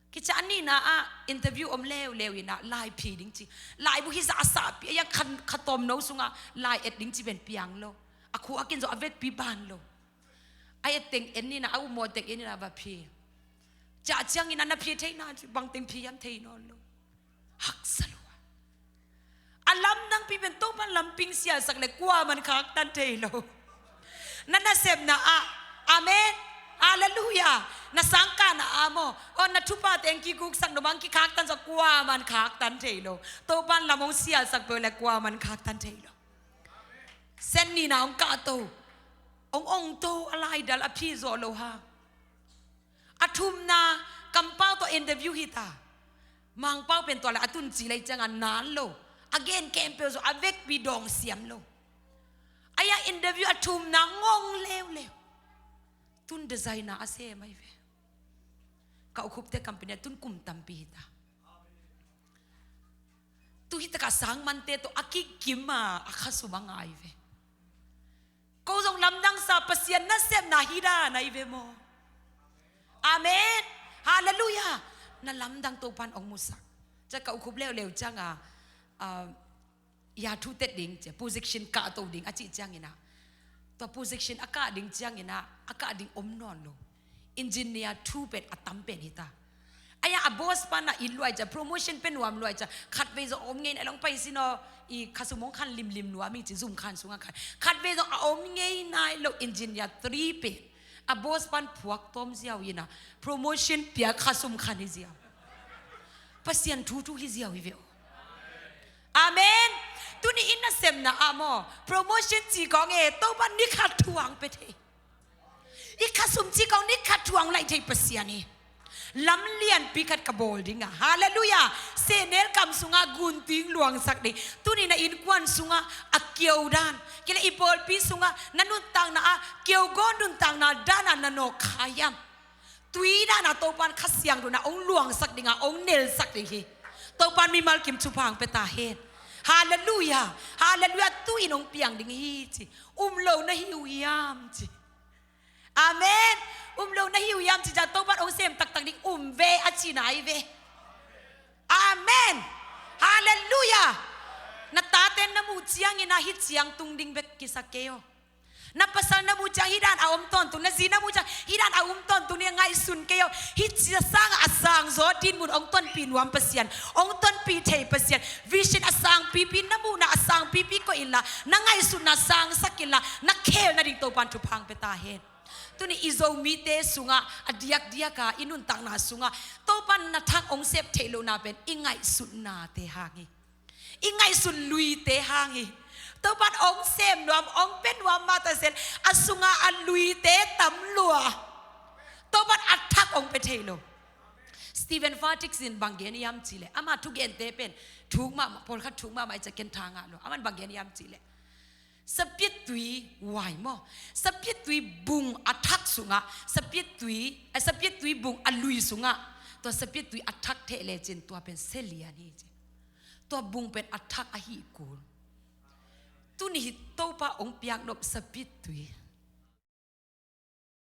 Kici a nihna ah interview om leuleu inah lai phi ding ci. Laibu hi zahsahpih a, a kha, kha tawmno sungah lai et ding ci pen piang lo. A khuak in zong a vekpi ban lo. A et teng en inah, a upmawh teng en inah va phi. Ciah ciang inah na phi theihna ci, bang teng phi hiam thei nawn lo. Haksa lua. A lamdangpi pen Topan lampi hong sialsak leh kuaman khaktan thei lo. Na nasepna ah, amen, halleluiah, na sangkahna ah maw, aw, na thupha teng kiguksak, no bang kikhaktan sa, kuaman khaktan thei lo. Topan lam hong sialsak peuh leh kuaman khaktan thei lo. Sen nihna hong kahto, hong ongto, a laidal a phi zawh loh hang. A thumna, kampau tawh interview hi ta. Mangpau pen tua leh a tun ci lei ciangah nal lo. A gen khempeuh zong a vekpi dawng siam lo. A hiang interview a thumna ngong leuleu. Tun designer a sem ahi ve. Ka ukhupte company ah tun kum tampi hi ta. Tu hi takah sang mante tawh a kikim a, a khasum a ngai ve. Ko zong lamdangsa Pasian nasepna hi dan ahi ve maw. Amen. Halleluiah. Na lamdang Topan hong musak. Ciah ka ukhup leuleu ciangah, ah, ya thu tet ding, ciah position kahto ding a cih ciang inah, tua position a kah ding ciang inah, a kah ding om nawn lo. Engineer two pen a tam pen hi ta. A hiang a boss pan a it luai ciah, promotion pia nuam luai ciah, khatvei zong a om ngei nai lo, hong pai sin aw, i khasum hong khan limlim nuam ing ci, zum khan sungah khan. Khatvei zong a om ngei nai lo, engineer three pen a boss pan phuak tawm ziau inah, promotion pia khasum khan hi ziau. Pasian thu thu hi ziau hi ve aw. Amen. Tuni in nasepna ah maw, promotion ci kong e, Topan ni khat thuang pia thei. I khasum ci kong ni khat thuang laih thei Pasian hi. Lam lianpi khat ka bawl ding a. Halleluiah. Sehnel kam sungah gunting luangsak ding. Tuni na innkuan sungah a kiau dan, kei le i pawlpi sungah na nuntakna ah kiau gawn nuntakna dan a na nawk kha hiam? Tui dan a Topan Kha Siangtho in hong luangsak ding a, hong nelsak ding hi. Topan mimal kim thupha hong pia ta hen. Halleluiah. Halleluiah. Tu-in hong piang ding hi ci. Um lo na hi uh hiam ci. Amen. Um lo na hi uh hiam ci ciang Topan hong sem taktak ding um ve a cihna hi ve. Amen. Halleluiah. Na tate na muh ciangin ah hih ciang tung ding bek kisa kei aw. Na pasal na muh ciang hih dan a om tawntung, na zi na muh ciang hih dan a om tawntung ding a ngaihsun kei aw. Hih ciang a sang zaw dinmun hong tonpih nuam Pasian, hong tonpih thei Pasian, vision a sangpipi, na muhna a sangpipi koih inla, na ngaihsutna sangsak inla, na khel nading Topan thupha hong pia ta hen. Tuni i Zomite sungah a diakdiak a i nuntakna sungah Topan na thak hong sep theih lohna pen i ngaihsutnate hang hi. I ngaihsut luite hang hi. Topan hong sem nuam, hong pia nuam mah ta sen, a sungah a luite tam lua. Topan a thak hong pia thei lo. Stephen Furtick in bang gen hiam cih leh, ama thugente pen thuk mahmah, pawlkhat thuk mahmah i ciang ken tha ngah lo. Aman bang gen hiam cih leh, sapiattui wai maw, sapiattui bung a thak sungah, sapiattui, eh, sapiattui bung a lui sungah, tua sapiattui a thak theh lecin tua pen sia lian hi ci. Tua bung pen a thak ahih kul. Tuni hi Topa hong piak nop sapiattui,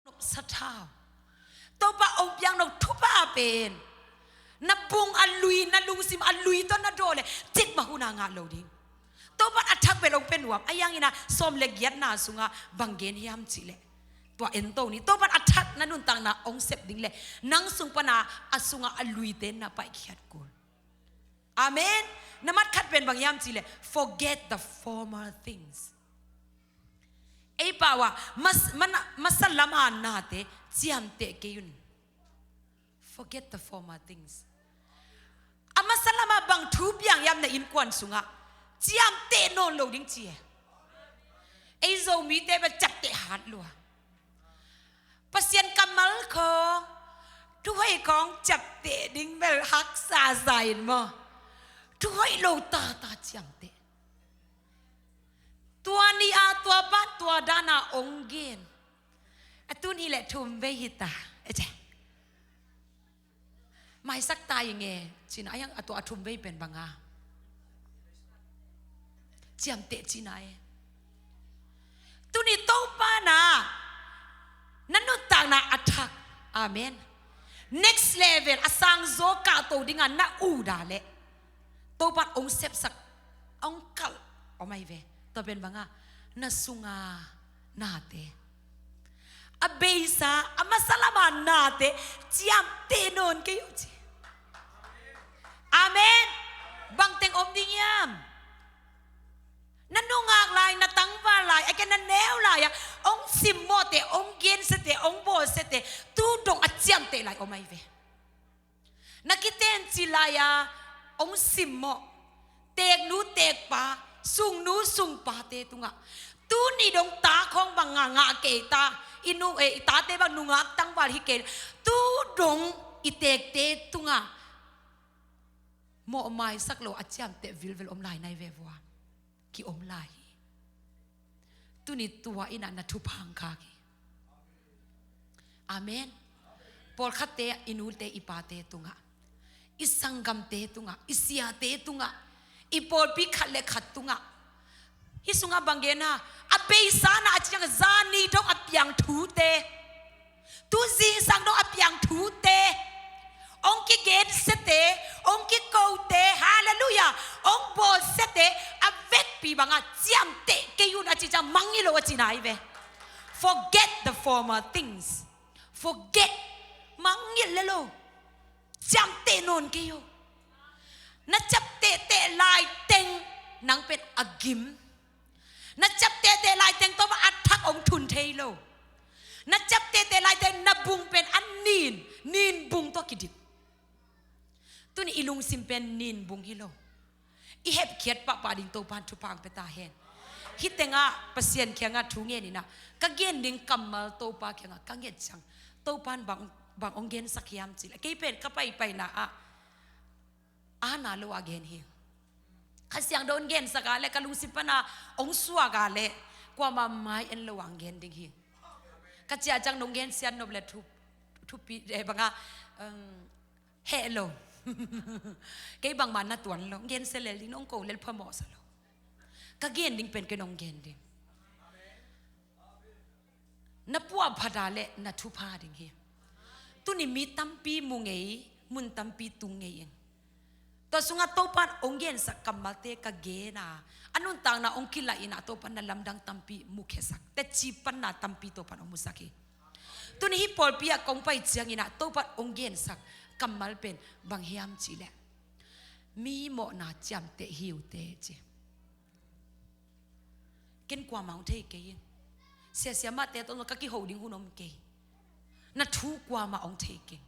nop sathau, Topa hong piak nop thupha pen na bung a lui, na lungsim a lui tawh na daw leh cik mah hun a ngah lo ding. Topan a thak bel hong pia nuam. A hiangin ah sawm le giatna sungah bang gen hiam cih leh, tua en to ni. Topan a thak na nuntakna hong sep ding leh nang sung pana a sungah a luite na paihkhiat kul. Amen. Na mat khat pen bang hiam cih leh, forget the former things. Ei pau ah mas-, mana-, masa lama nate ciamteh kei un. Forget the former things. A masa lama bang thu piang hiam na innkuan sungah, ciamteh nawn lo ding ci e. Ei Zomite bel ciapteh hat lua. Pasian kammal khawng, thuhoih khawng ciapteh ding bel haksa sa in maw. Thuhoih lo tata ciamteh. Tua ni a tua pan tua dana hong gen. A tun hi leh thum vei hi ta. E ce. Maisak ta i nge, cina a hiang a tua a thum vei pen banga. Ciamteh cina e. Tuni Topa na, na nuntakna a thak. Amen. Next level, a sangzaw kahto dinga na uda leh Topa hong sepsak, hong kalh om ahi ve. Tua pen banga, na sunga nate, a beisa, a masa lama nate ciamteh nawn kei uh ci. Amen. Bangteng om ding hiam? Na nungak lai, na tangval lai, a kia na neu lai ah hong simmawhte, hong gensiate, hong bawlsiate, tu dong a ciamteh lai om ahi ve. Na kitenci lai-a hong simmawh teknu tekpa, sungnu sungpate tungah, tuni dong ta khawng bang ngah ngah kei ta, i nu, eh, i tate bang nungak tangval hi kei, tu dong i tekte tungah mawhmaisak lo a ciamteh vilvel om lai nai ve vua. Ki-om lai hi. Tuni tua in ah na thupha hong khak hi. Amen. Pawlkhatte, i nute, i pate tungah, i sanggamte tungah, i siate tungah, i pawlpi khat le khat tungah, hih sungah bang gen a, a beisa na a ciang zani dong a piang thute, tu zingsang dong a piang thute, hong kigensiate, hong kikote, halleluiah, hong bawlsiate a vekpi banga ciamteh kei un a ci ciang mangngilh lo a cihna hi ve. Forget the former things. Forget. Mangngilh le lo. Ciamteh nawn kei o. Na ciamtehteh laiteng nang pen a gim. Na ciamtehteh laiteng tawh a thak hong thun thei lo. Na ciamtehteh laiteng na bung pen a nin, nin bung tawh kidip. Tuni i lungsim pen nin bung hi lo. I hepkhiat pahpah ding Topan thupha hong pia ta hen. Hih tengah Pasian kiangah thu ngen in ah, ka gen ding kammal Topa kiangah ka nget ciang, Topan bang, bang hong gensak hiam cih leh, kei pen ka paipaina ah ana lo a gen hi. Kha Siangtho in gensak a leh ka lungsim pana hong suak a leh kuamah mai en lo a hong gen ding hi. Ka ciah ciang nong gensiat nop leh thu, thupi, eh, banga, um, heh lo. Kei bangmah na tuan lo. Gensia lel ding, nong ko lel phamawh sa lo. Ka gen ding pen kei nong gen ding. Na puahphat a leh na thupha ding hi. Tuni mi tampi mu ngei, mun tampi tung ngei ing. Tua sungah Topan hong gensak kammalte ka gen a, a nuntakna hong kilaih in ah Topan na lamdang tampi mukhiasak, teci panna tampi Topan hong musak hi. Tuni hih pawlpi ah kong pai ciangin ah Topan hong gensak kammal pen bang hiam cih leh, mi mawhna ciamteh hi uh teh ci. Ken kuamah hong thei kei ing. Siasia mahte tawh ka kiho ding hun om kei. Na thu kuamah hong thei kei.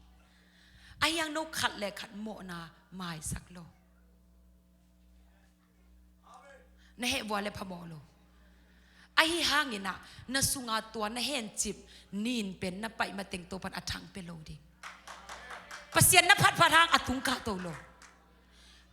Ahi hang no khat le khat mawhna maisak lo. Na heh vua le phamawh lo. Ahi hangin ah na sunga tua na hencip nin pen na paih mateng Topan a thang pia lo ding. Pasian na phatphat hang a tung kahto lo.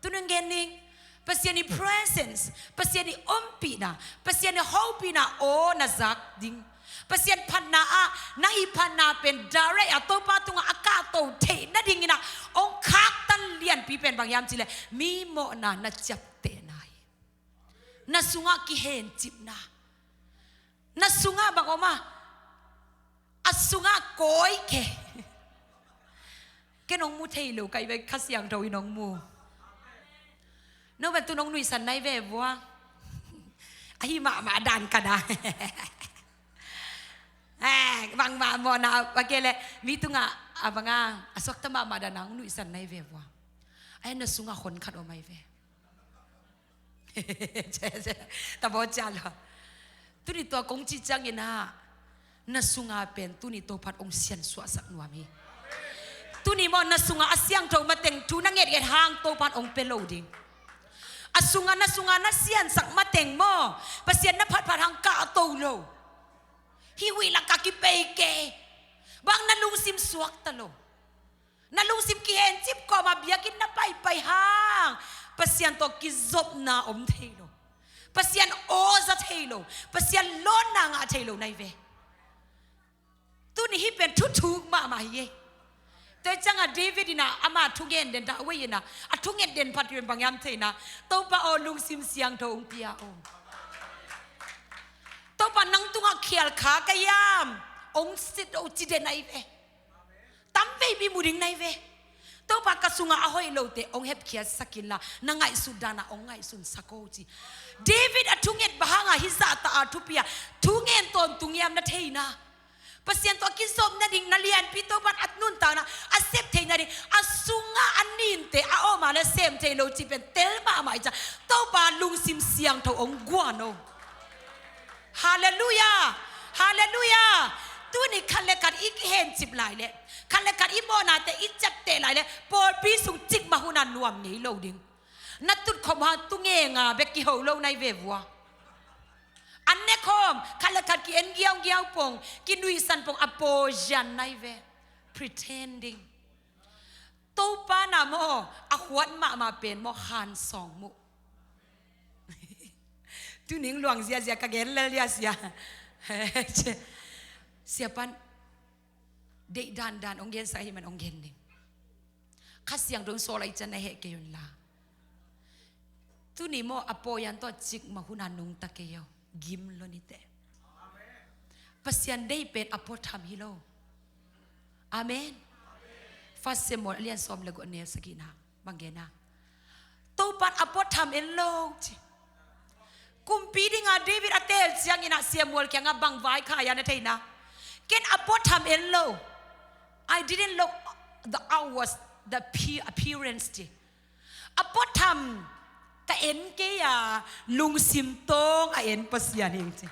Tuni hong gen ning, Pasian i presence, Pasian i ompihna, Pasian i hopihna aw na zak ding. Pasian phatna ah na hih phatna pen direct a Topa tungah a kahto theih nadingin ah hong khaktan lianpi pen bang hiam cih leh, mi mawhna na ciaptehna hi. Na sungah kihencipna, na sungah bang om a, a sungah kawi khe. Ken hong mu thei lo ka hi ve, Kha Siangtho in hong mu. No pen tu nong nuihsan nai ve vua. Ahi mahmah dan ka da. Eh, bangmah mawhna a kei leh mi tungah a banga a suakta mahmah dan a hong nuihsan nai ve vua. Ahi na sungah hon khat om ahi ve. Tabaw cia lo. Tuni tua kong cih ciangin ah na sunga pen tuni Topan hong siansuahsak nuam hi. Tuni maw na sunga a siangtho mateng thu na ngetnget hang Topan hong pia lo ding. A sunga na sunga na siansak mateng maw Pasian na phatphat hang kahto lo. Hih huih lak ah kipei kei. Bang na lungsim suakta lo. Na lungsim kihencip kawma biakinn na paipai hang Pasian tawh kizopna om thei lo. Pasian aw za thei lo. Pasian lawnna ngah thei lo nai ve. Tuni hih pen thuthuk mahmah hi e. Tua ciangah David in ah ama thungen den dah wei in ah a thungen den phat pen bang hiam thei na, Topa aw lungsim siangtho hong pia aw. Topa nang tungah khial kha ka hiam? Hong sit aw ci den nai ve. Tam veipi mu ding nai ve. Topa ka sungah a hoih lote hong hepkhiatsak inla na ngaihsut danah hong ngaihsunsak aw ci. David a thunget bang hangah hih zahta a thupi a thungen tawntung hiam na theihna. Pasian tawh a kizop nading na lianpi Topan a nuntakna a sep theih nading a sungah a ninte a awma le sem thei lo cih pen tel mahmah i ca. Topa lungsim siangtho hong guan aw. Halleluiah. Halleluiah. Tuni khat le khat i kihencip lai leh khat le khat i mawhnate i ciapteh lai leh pawlpi sung cikmah huna nuam ngei lo ding. Na tutkhop hang tungenga bek kiho lo nai ve vua. An nekhawm khat le khat ki-en giaugiau pong kinuihsan pong a pawzian nai ve. Pretending. Topa na maw a khuat mahmah pen maw hansawng muh. Tuning luang ziazia ka gen lel dia sia. Siapan deih dandan hong gensak ahih man hong gen ding. Kha Siangtho hong sawl a i can na heh kei unla. Tuni maw a pawian tawh cikmah huna nungta kei aw. Gim lo niteh. Pasian deih pen a puatham hi lo. Amen. First Samuel a lian sawm le guk a neu sagihna bang gen a, Topan a puatham en lo ci. Kumpi dinga David a teel ciangin ah Samuel kiangah bang vaikhak a na theihna, ken a puatham en lo. I didn't look the outwards, the appearance ci. A puatham ka en kei a, lungsim tawng a en Pasian hi ing ci.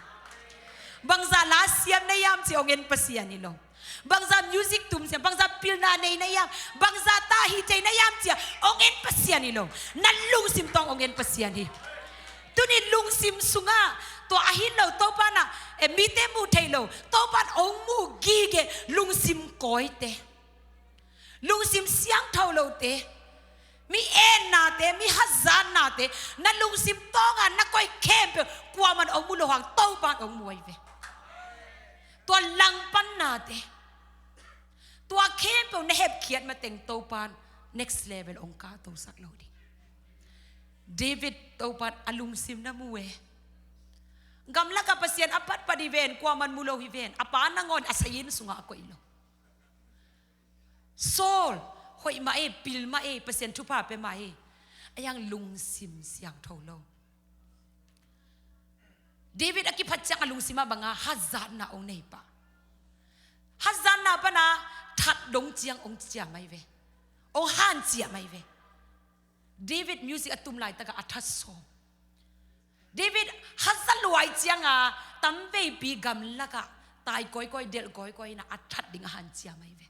Bangzah la siam na hiam ci hong en Pasian hi lo. Bangzah music tum siam, bangzah pilna nei na hiam, bangzah ta hi thei na hiam ci a hong en Pasian hi lo. Na lungsim tawng hong en Pasian hi. Tuni lungsim sungah tua a hi lo Topan ah, eh, mite muh thei lo Topan hong muh gige lungsim kawite. Lungsim siangtho lote, mi ennate, mi hazatnate, na lungsim tawnga na koih khempeuh kuaman hong mu lo hang Topan hong mu ahi ve. Tua langpannate, tua khempeuh na hepkhiat mateng Topan next level hong kahtosak lo ding. David Topan a lungsim na mu e. Gamlakah Pasian a phatphat hi ven, kuaman mu lo hi ven. A pa nangawn a sayin sungah a koih lo. Saul, hoih mah e, pil mah e, Pasian thupha pia mah e. A hiang lungsim siangtho lo. David a kiphat ciang a lungsim ah banga hazatna ong nei pah. Hazatna pana that dong ciang ong ciah mai ve. Ong hanciah mai ve. David music a tum laitakah a that sawm. David haza luai cianga tamveipi gamlakah tai kawikawi, delh kawikawi inah a that ding a hanciah mai ve.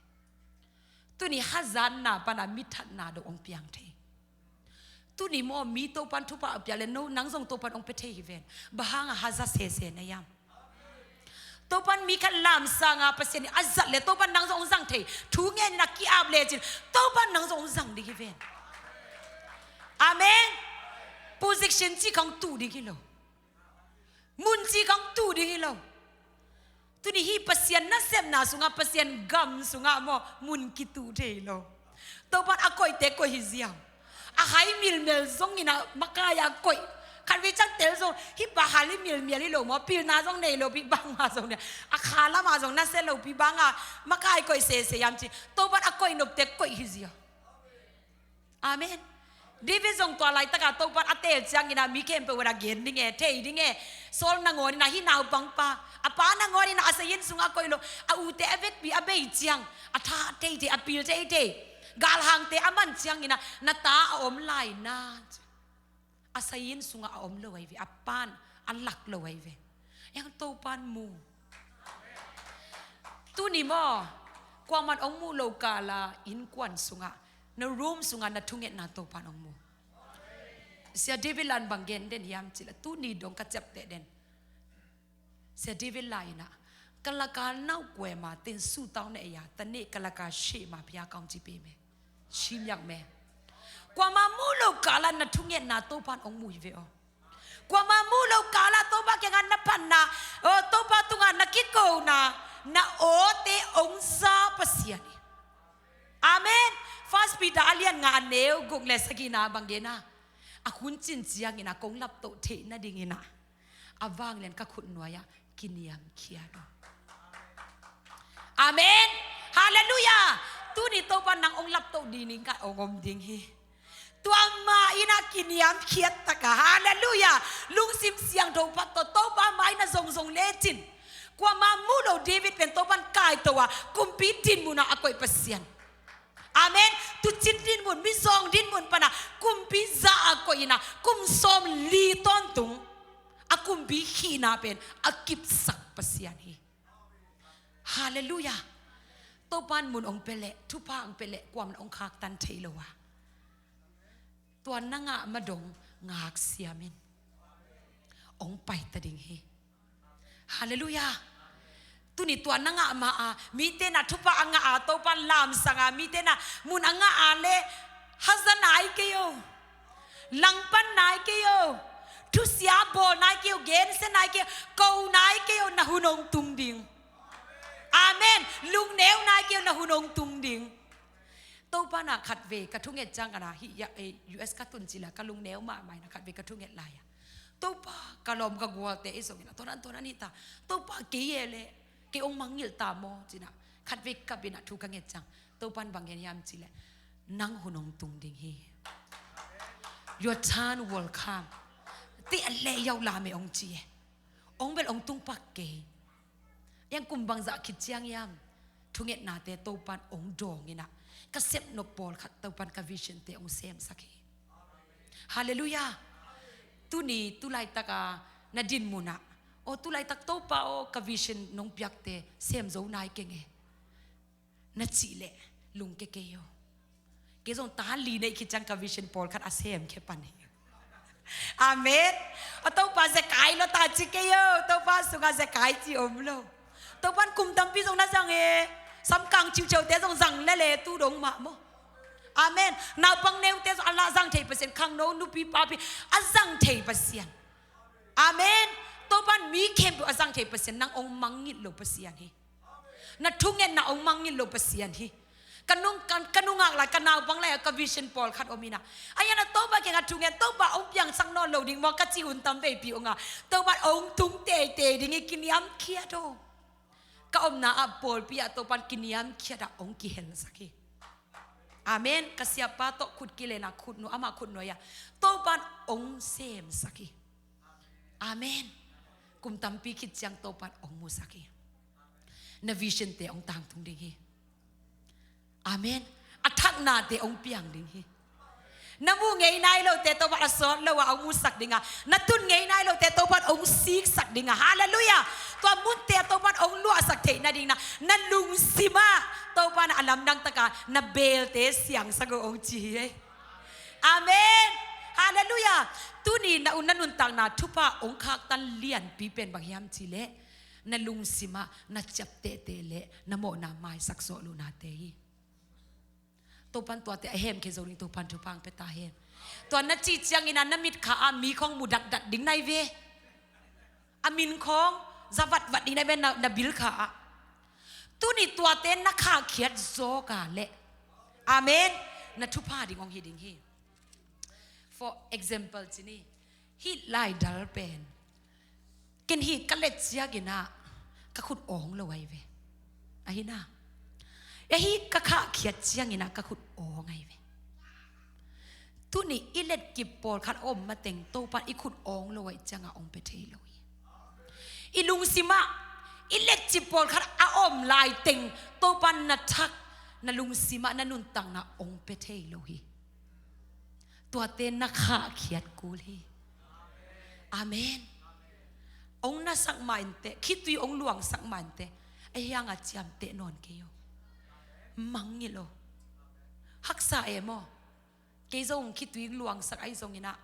Tuni hazatna pana mi thatna dong ong piang thei. Tuni maw, mi Topan thupha a piak le no, nang zong Topan ong pia thei hi ven. Bang hanga haza sese na hiam? Topan mi khat lamsanga Pasian in a zat le Topan nang zong ong zang thei. Thu ngenin a ki-ap lecin Topan nang zong ong zang ding hi ven. Amen. Position ci khong tuh ding hi lo. Mun ci khong tuh ding hi lo. Tuni hih Pasian nasepna sungah, Pasian gam sungah maw, mun kituh thei lo. Topan a koihte koih hi ziau. A hai milmel zongin a makai a koih. Khatvei ciang tel zong hih pa hal hi milmial hi lo maw, pilna zong nei lopi bangmah zong nei. A kha lamah zong nasia lopi banga makai koih sese hiam ci. Topan a koih nopte koih hi ziau. Amen. David zong tua laitaka Topan a teel ciangina mi khempeuh wana gen ding e, thei ding e. Saul nangawnina hih naupangpa, a pa nangawnina a sayin sungah a koih lo, a ute a vekpi a bei ciang, a tha teitei, a pil teitei, galhangte a man ciangina na ta a om laina a sayin sungah a om lo ahi ve, a pan a lak lo ahi ve. Hiang Topan mu. Tuni maw, kuaman ong muh lo kala innkuan sungah, na room sungah na thungetna Topan ong mu. Sia David lan bang gen den hiam cila, tuni dong ka ciapteh den. Sia David lai inah, ka laka nau kuema ten sutau na eia, ta ne ka laka shema pia kaung ci pe me. Shimyak me. Kuama muh lo kala na thungetna Topan ong mu hi ve aw. Kuama muh lo kala Topa kiangah na phatna, aw, Topa tungah na kikona, na awte ong za Pasian hi. Amen. First Peter a lian nga a neu guk le sagihna bang gena, a hun cin ciangina kong laptoh theih nadingina a vanglian ka khut nuai-ah kiniamkhiat uh. Amen. Halleluiah. Tuni Topa nang ong laptoh dingin ka ong om ding hi. Tua mah inah kiniamkhiat taka, halleluiah, lungsim siangtho phat tawh Topa mah inah zongzong lecin. Kuama muh lo David pen Topan kaito a kumpi dinmun ah a koih Pasian. Amen. Tuucin dinmun, mizawng dinmun pana kumpi za a koih inah kum sawm li tawntung a kumpi khihna pen a kipsak Pasian hi. Halleluiah. Topan mun ong pia leh, thupha ong pia leh, kuaman ong khaktan thei lo a, tua na ngah ma dong ngaksiamin ong paita ding hi. Halleluiah. Tuni tua na ngah ma a, mite na thupha a ngah a, Topan lamsanga mite na mun a ngah a le, haza nai kei o, langpan nai kei o, thusia bawl nai kei o, gensia nai kei o, ko nai kei o, na hun ong tung ding. Amen. Lungneu nai kei o, na hun ong tung ding. Topa na khatvei ka thunget ciang kana hih ya, eh, U S ka tun cila ka lungneu mahmah ina khatvei ka thunget lai a, Topa ka lawm ka gualte ei zongin a tuanan tuanan hita. Topa kei e le kei ong mangngilh ta maw cina khatvei kap ina thu ka nget ciang Topan bang gen hiam cile, nang hun ong tung ding hi. Your turn will come. Ti a le yau la me ong ci e. Ong bel ong tung pak kei. Yang kum bangzah khit ciang hiam thungetnate Topan ong dawng inah ka sepnop pawlkhat Topan ka vision te ong semsak hi. Halleluiah. Tuni tulaitaka na dinmunah, aw tulaitak Topa aw ka vision nong piakte semzo nai keng e, na cih leh lungke kei o. Kei zong ta li neih khit ciang ka vision pawlkhat a semkhia pan hi. Amen. A Topa zekai lo ta ci kei o. Topa sungah zekai ci om lo. Topan kum tampi zong na zang e. Samkang ciuciaute zong zang lele tu dong mah maw. Amen. Naupang neute zong a la zang thei Pasian, khangno nupi papi a zang thei Pasian. Amen. Topan mi khempeuh a zang thei Pasian, nang ong mangngilh lo Pasian hi. Na thungetna ong mangngilh lo Pasian hi. Ka nung, ka, ka nungak lai, ka naupang lai, ka vision pawlkhat om hi na. Ahi hang a Topa kiangah thu ngen, Topa hong piangsak nawn lo ding maw ka ci hun tam veipi hong a. Topa hong tung teitei ding hi, kiniamkhiat o. Ka omna ah pawlpi ah Topa in kiniamkhiat ah hong kihelsak hi. Amen. Ka siapa tawh khut kilen a khutnuai, ama khutnuai ah Topa in hong semsak hi. Amen. Kum tampi khit ciang Topa in hong musak hi. Na vision te hong tangtung ding hi. Amen. A thaknate hong piang ding hi. Na mu ngei nai lote Topa in a sawt lo a hong musak ding a, na tun ngei nai lote Topa in hong siksak ding a. Halleluiah. Tua munte a Topa in hong luahsak theih nading na, na lungsim ah Topa in a lamdang taka na belte siangsak uh hong ci hi ei. Amen. Halleluiah. Tuni na un na nuntakna thupha hong khaktan lianpi pen bang hiam cih leh, na lungsim ah na ciaptehte le na mawhna maisak zawh lohnate hi. Topa in tuate a hemkhia zo ding Topa in thupha hong pia ta hen. Tua na cih ciangin a na mitkha ah mi khawng mu datdat ding nai ve. A min khawng za vatvat ding nai ve na, na bilkha ah. Tuni tuate na khahkhiat zawk a leh, amen, na thupha ding hong hi ding hi. For example ci ni, hih laidal pen ken hih ka let ciangin ah ka khut awng lo ahi ve. Ahi na. Ahi ka khahkhiat ciangin ah ka khut awng ahi ve. Tuni i letkip pawlkhat a om mateng Topa in i khut awng lo ahih ciangah hong pia thei lo hi. I lungsim ah i letcip pawlkhat a om laiteng Topa in na thak, na lungsim ah na nuntakna hong pia thei lo hi. Tuate na khahkhiat kul hi. Amen. Hong nasak ma inteh, khitui hong luangsak ma inteh, ahi hang a ciamteh nawn kei o. Mangngilh o. Haksa e maw. Kei zong khitui luangsak ahi zongin ah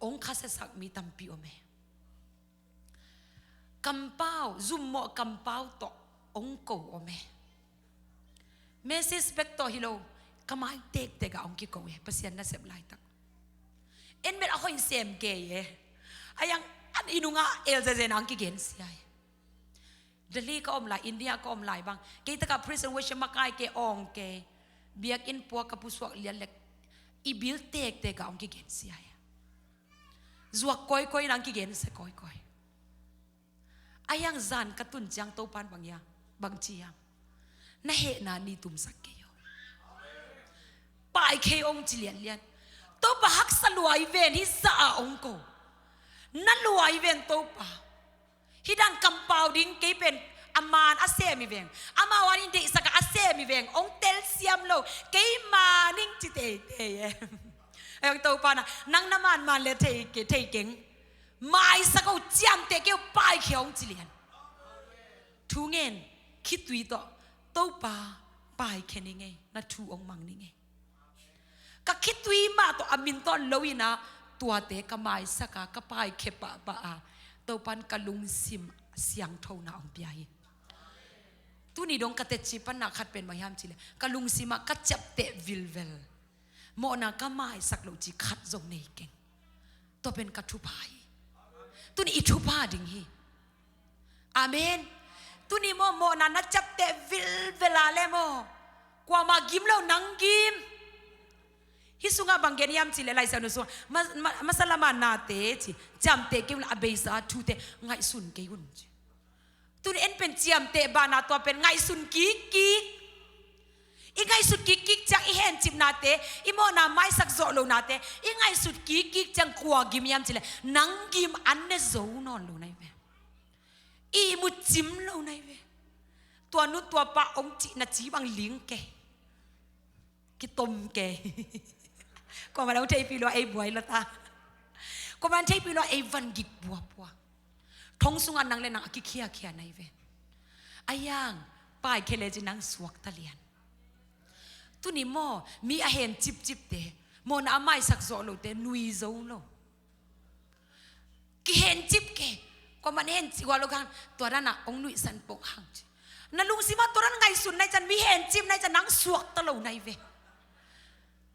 hong khasiasak mi tampi om e. Kampau, zummawh kampau tawh hong ko om e. Message bek tawh hi lo, ka mai tektek ah hong kiko e, Pasian nasep laitak. En met a hoih sem kei e. Ahi hang an i nungah el zezen a hong kigensia e. Delhi ka om lai, India ka om lai bang, kei takah praise and worship makai kei, awng kei, biakinn puak ka pusuak lian leh i bil tektek ah hong kigensia e. Zuak kawikawi in hong kigensia kawikawi. Ahi hang zan ka tun ciang Topa in bang hiam, bang ci hiam? Na hehna ni tumsak kei o. Paikhei hong ci lianlian. Topa haksa lua hi ven, hih zah ah hong ko. Na lua hi ven Topa. Hih dan kampau ding kei pen a man a sem hi veng, amau an in deihsak a a sem hi veng, hong telsiam lo, keima ning ci teitei e. Ahi hang Topa in ah nang na manman le thei ke, thei keng. Maisak o, ciamteh kei o, paikhia hong ci lian. Thu ngen, khitui tawh, Topa, paikhia ning ei, na thu hong mang ning ei. Ka khitui mah tawh a min tawh lo in ah tuate ka maisak a, ka paikhia pahpah a, Topa in ka lungsim siangthona hong pia hi. Tuni dong ka teci panna khat pen bang hiam cih leh, ka lungsim ah ka ciapteh vilvel, mawhna ka maisak loh cih khat zong nei keng. Tua pen ka thupha hi. Tuni i thupha ding hi. Amen. Tuni maw, mawhna na ciapteh vilvel a leh maw, kuamah gim lo, nang gim. Hih sungah bang gen hiam cih leh Lai Siangtho sungah ma, ma, masa lam a nate ci, ciamteh kei un la, a beisa a thute ngaihsun kei un ci. Tuni en pen ciamteh banah tua pen ngaihsun kikkik. I ngaihsut kikkik ciang i hencipnate, i mawhna maisak zawh lohnate, i ngaihsut kikkik ciang kua gim hiam cih leh nang gim, an ne zo nawn lo na hi ve. Ihmut cim lo na hi ve. Tua nu tua pa hong cih na ci bang ling kei. Kitom kei. Kuamah in hong theihpih lua ei buai lua ta. Kuamah in theihpih lua ei van gik buapua. Thong sungah nang le nang a kikhiakhia na hi ve. Ahi hang paikhia lecin nang suakta lian. Tuni maw, mi a hencipcipte, mawhna a maisak zawh lote nui zo lo. Kihencip kei. Kuamah in hencip hua lo khan, tua dan ah hong nuihsan pong hang ci. Na lungsim ah tua dan ngaihsun na hi ciang, mi hencip na hi ciang nang suakta lo na hi ve.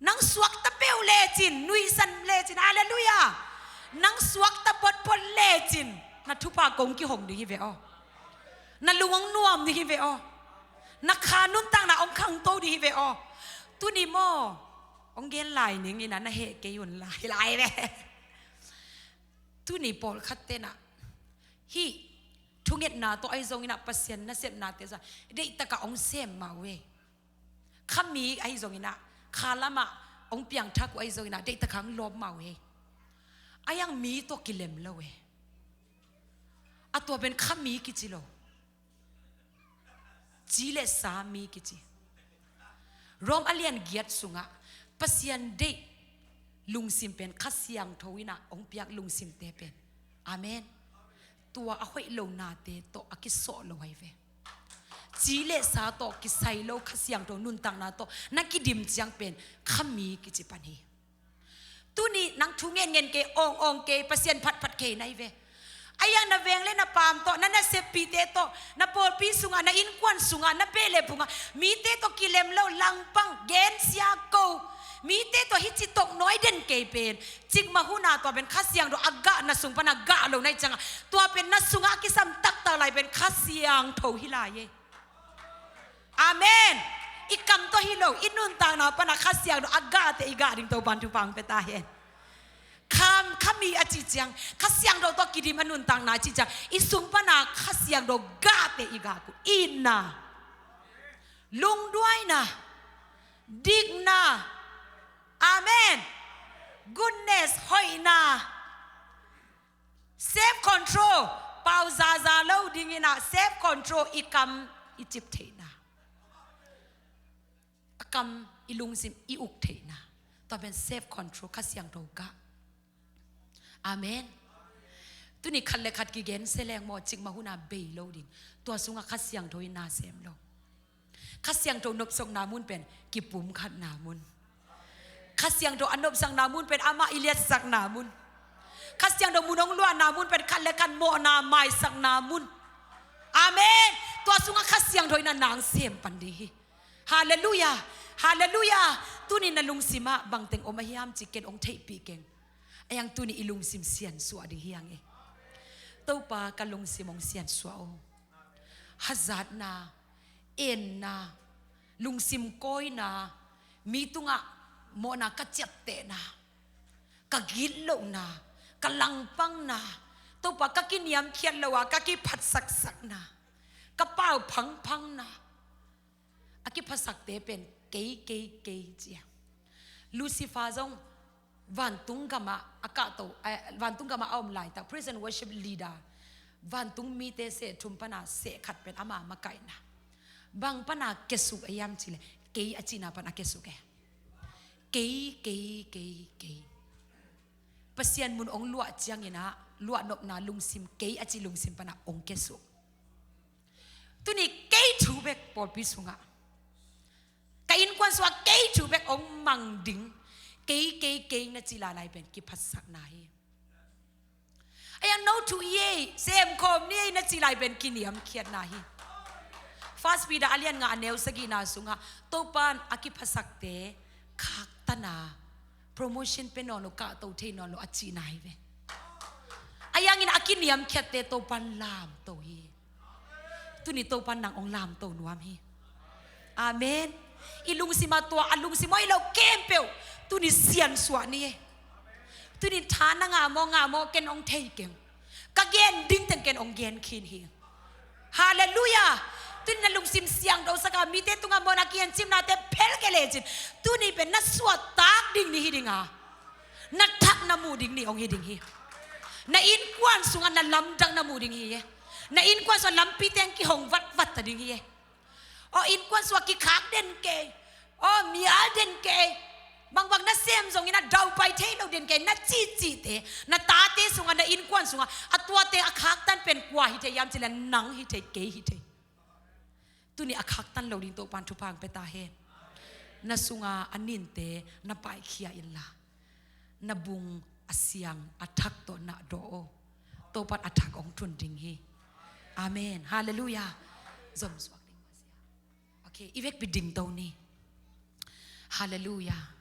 Nang suakta peuh lecin, nuihsan lecin, halleluiah. Nang suakta potpot lecin, na thupha kong kihong ding hi ve aw. Na lung hong nuam ding hi ve aw. Na kha nuntakna hong khangto ding hi ve aw. Tuni maw, hong gen lai ning in ah, na heh kei un lai, lai ve. Tuni pawlkhat tenah hih thungetna tawh ahi zongin ah, Pasian nasepnate zong deihtakah hong sem mah uh ei. Khami ahi zongin ah, kha lamah hong piangthak uh ahi zongin ah, deihtakah hong lawp mah uh ei. Ahi hang mi tawh kilem lo ei. A tua pen khami kici lo. Ci le sa mi kici. Rom a lian giat sungah Pasian deih lungsim pen Kha Siangtho in ah hong piak lungsimte pen. Amen. Tua a hoih lo nate tawh a kisawh lo ahi ve. Ci le sa tawh kisai lo, Kha Siangtho nuntakna tawh na kidim ciang pen khami kici pan hi. Tuni nang thu ngen ngen kei, awng awng kei, Pasian phat phat kei na hi ve. Ahi hang na veng le na paam tawh, na naseppihte tawh, na pawlpi sungah, na innkuan sungah, na beh le phungah mite tawh kilem lo, langpang, gensia ko, mite tawh hih ci tawh nawi den kei pen, cikmah hun ah tua pen Kha Siangtho a gah, na sung pan a gah lo na hih ciangah, tua pen na sungah a kisam taktak lai pen Kha Siangtho hi lai ei. Amen. I kam tawh hi lo, i nuntakna pan a Kha Siangtho a gahte i gah ding Topa'n thupha hong pia ta hen. Kham, khami a cih ciang, Kha Siangtho tawh kidim a nuntakna a cih ciang, i sung pan a Kha Siangtho gahte i gah uh. Itna, lungduaina, dikna. Amen. Goodness, hoihna. Self control, pau zaza lo dingin ah, self control, i kam i cip theihna, a kam, i lungsim i uk theihna. Tua pen self control, Kha Siangtho gah. Amen. Tuni khat le khat kigen se leng maw, cikmah hun ah bei lo ding. Tua sungah Kha Siangtho in na sem lo. Kha Siangtho nopsakna mun pen kipumkhatna mun. Kha Siangtho a nopsakna mun pen amah i liatsakna mun. Kha Siangtho mun hong luahna mun pen khat le khat mawhna maisakna mun. Amen. Tua sungah Kha Siangtho in a nang sem pan ding hi. Halleluiah. Halleluiah. Tuni na lungsimah bangteng om a hiam cih ken hong theihpih keng. Ahi hang tuni i lungsim siansuah ding hi hang e. Topa, ka lungsim hong siansuah o. Hazatna, enna, lungsim kawina, mi tungah mawhna ka ciaptehna, ka gitlohna, ka langpangna, Topa, ka kiniamkhiat lo a ka kiphatsaksakna, ka pau phangphangna, a kiphasakte pen kei, kei, kei ci a. Lucifer zong vantung gamah a kahto, eh, vantung gamah a om laitak, praise and worship leader, vantung mite seh thum pana seh khat pen ama makaihna. Bang pana kiasuk a hiam cih leh, kei a cihna pan a kiasuk e. Kei, kei, kei, kei. Pasian mun hong luah ciangin ah, luahnopna lungsim, kei a cih lungsim pana hong kiasuk. Tuni kei thu bek pawlpi sungah, ka innkuan sungah kei thu bek hong mang ding, kei, kei, kei na ci lailai pen kiphatsakna hi. Ahi hang no thu hi ei, sem khawm ni ei na ci lai pen kiniamkhiatna hi. First Peter a lian nga a neu sagihna sungah, Topa'n a kiphasakte khaktan a, promotion pe nawn lo, kahto thei nawn lo a cihna hi ve. Ahi hangin a kiniamkhiatte Topa'n lamto hi. Tuni Topa'n nang hong lamto nuam hi. Amen. I lungsim a tua, a lungsim a hoih lo khempeuh tuni siansuah ni e. Tuni tha na ngah maw, ngah maw, ken hong thei keng. Ka gen ding teng ken hong gen khin hi. Halleluiah. Tuni na lungsim siangtho sak a, mite tungah mawhna kiencipnate phel kei lecin, tuni pen na suahtak ding ni hi ding a, na thak na muh ding ni hong hi ding hi. Na innkuan sungah na lamdang na muh ding hi e. Na innkuan sungah lampi teng kihong vatvat ta ding hi e. Aw, innkuan sungah kikhak den kei. Aw, mial den kei. Bangbang na sem zongin a daupai thei lo den kei, na cihcihte, na tate sungah, na innkuan sungah a tuate a khaktan pen kua hi thei hiam cih leh nang hi thei, kei hi thei. Tuni a khaktan lo ding Topa'n thupha hong pia ta hen. Na sunga a ninte na paikhia inla, na bung a siang a thak tawh na dawh o. Topa'n a thak hong thun ding hi. Amen. Halleluiah. Zom suak ding. Okay, i vekpi dingto ni. Halleluiah.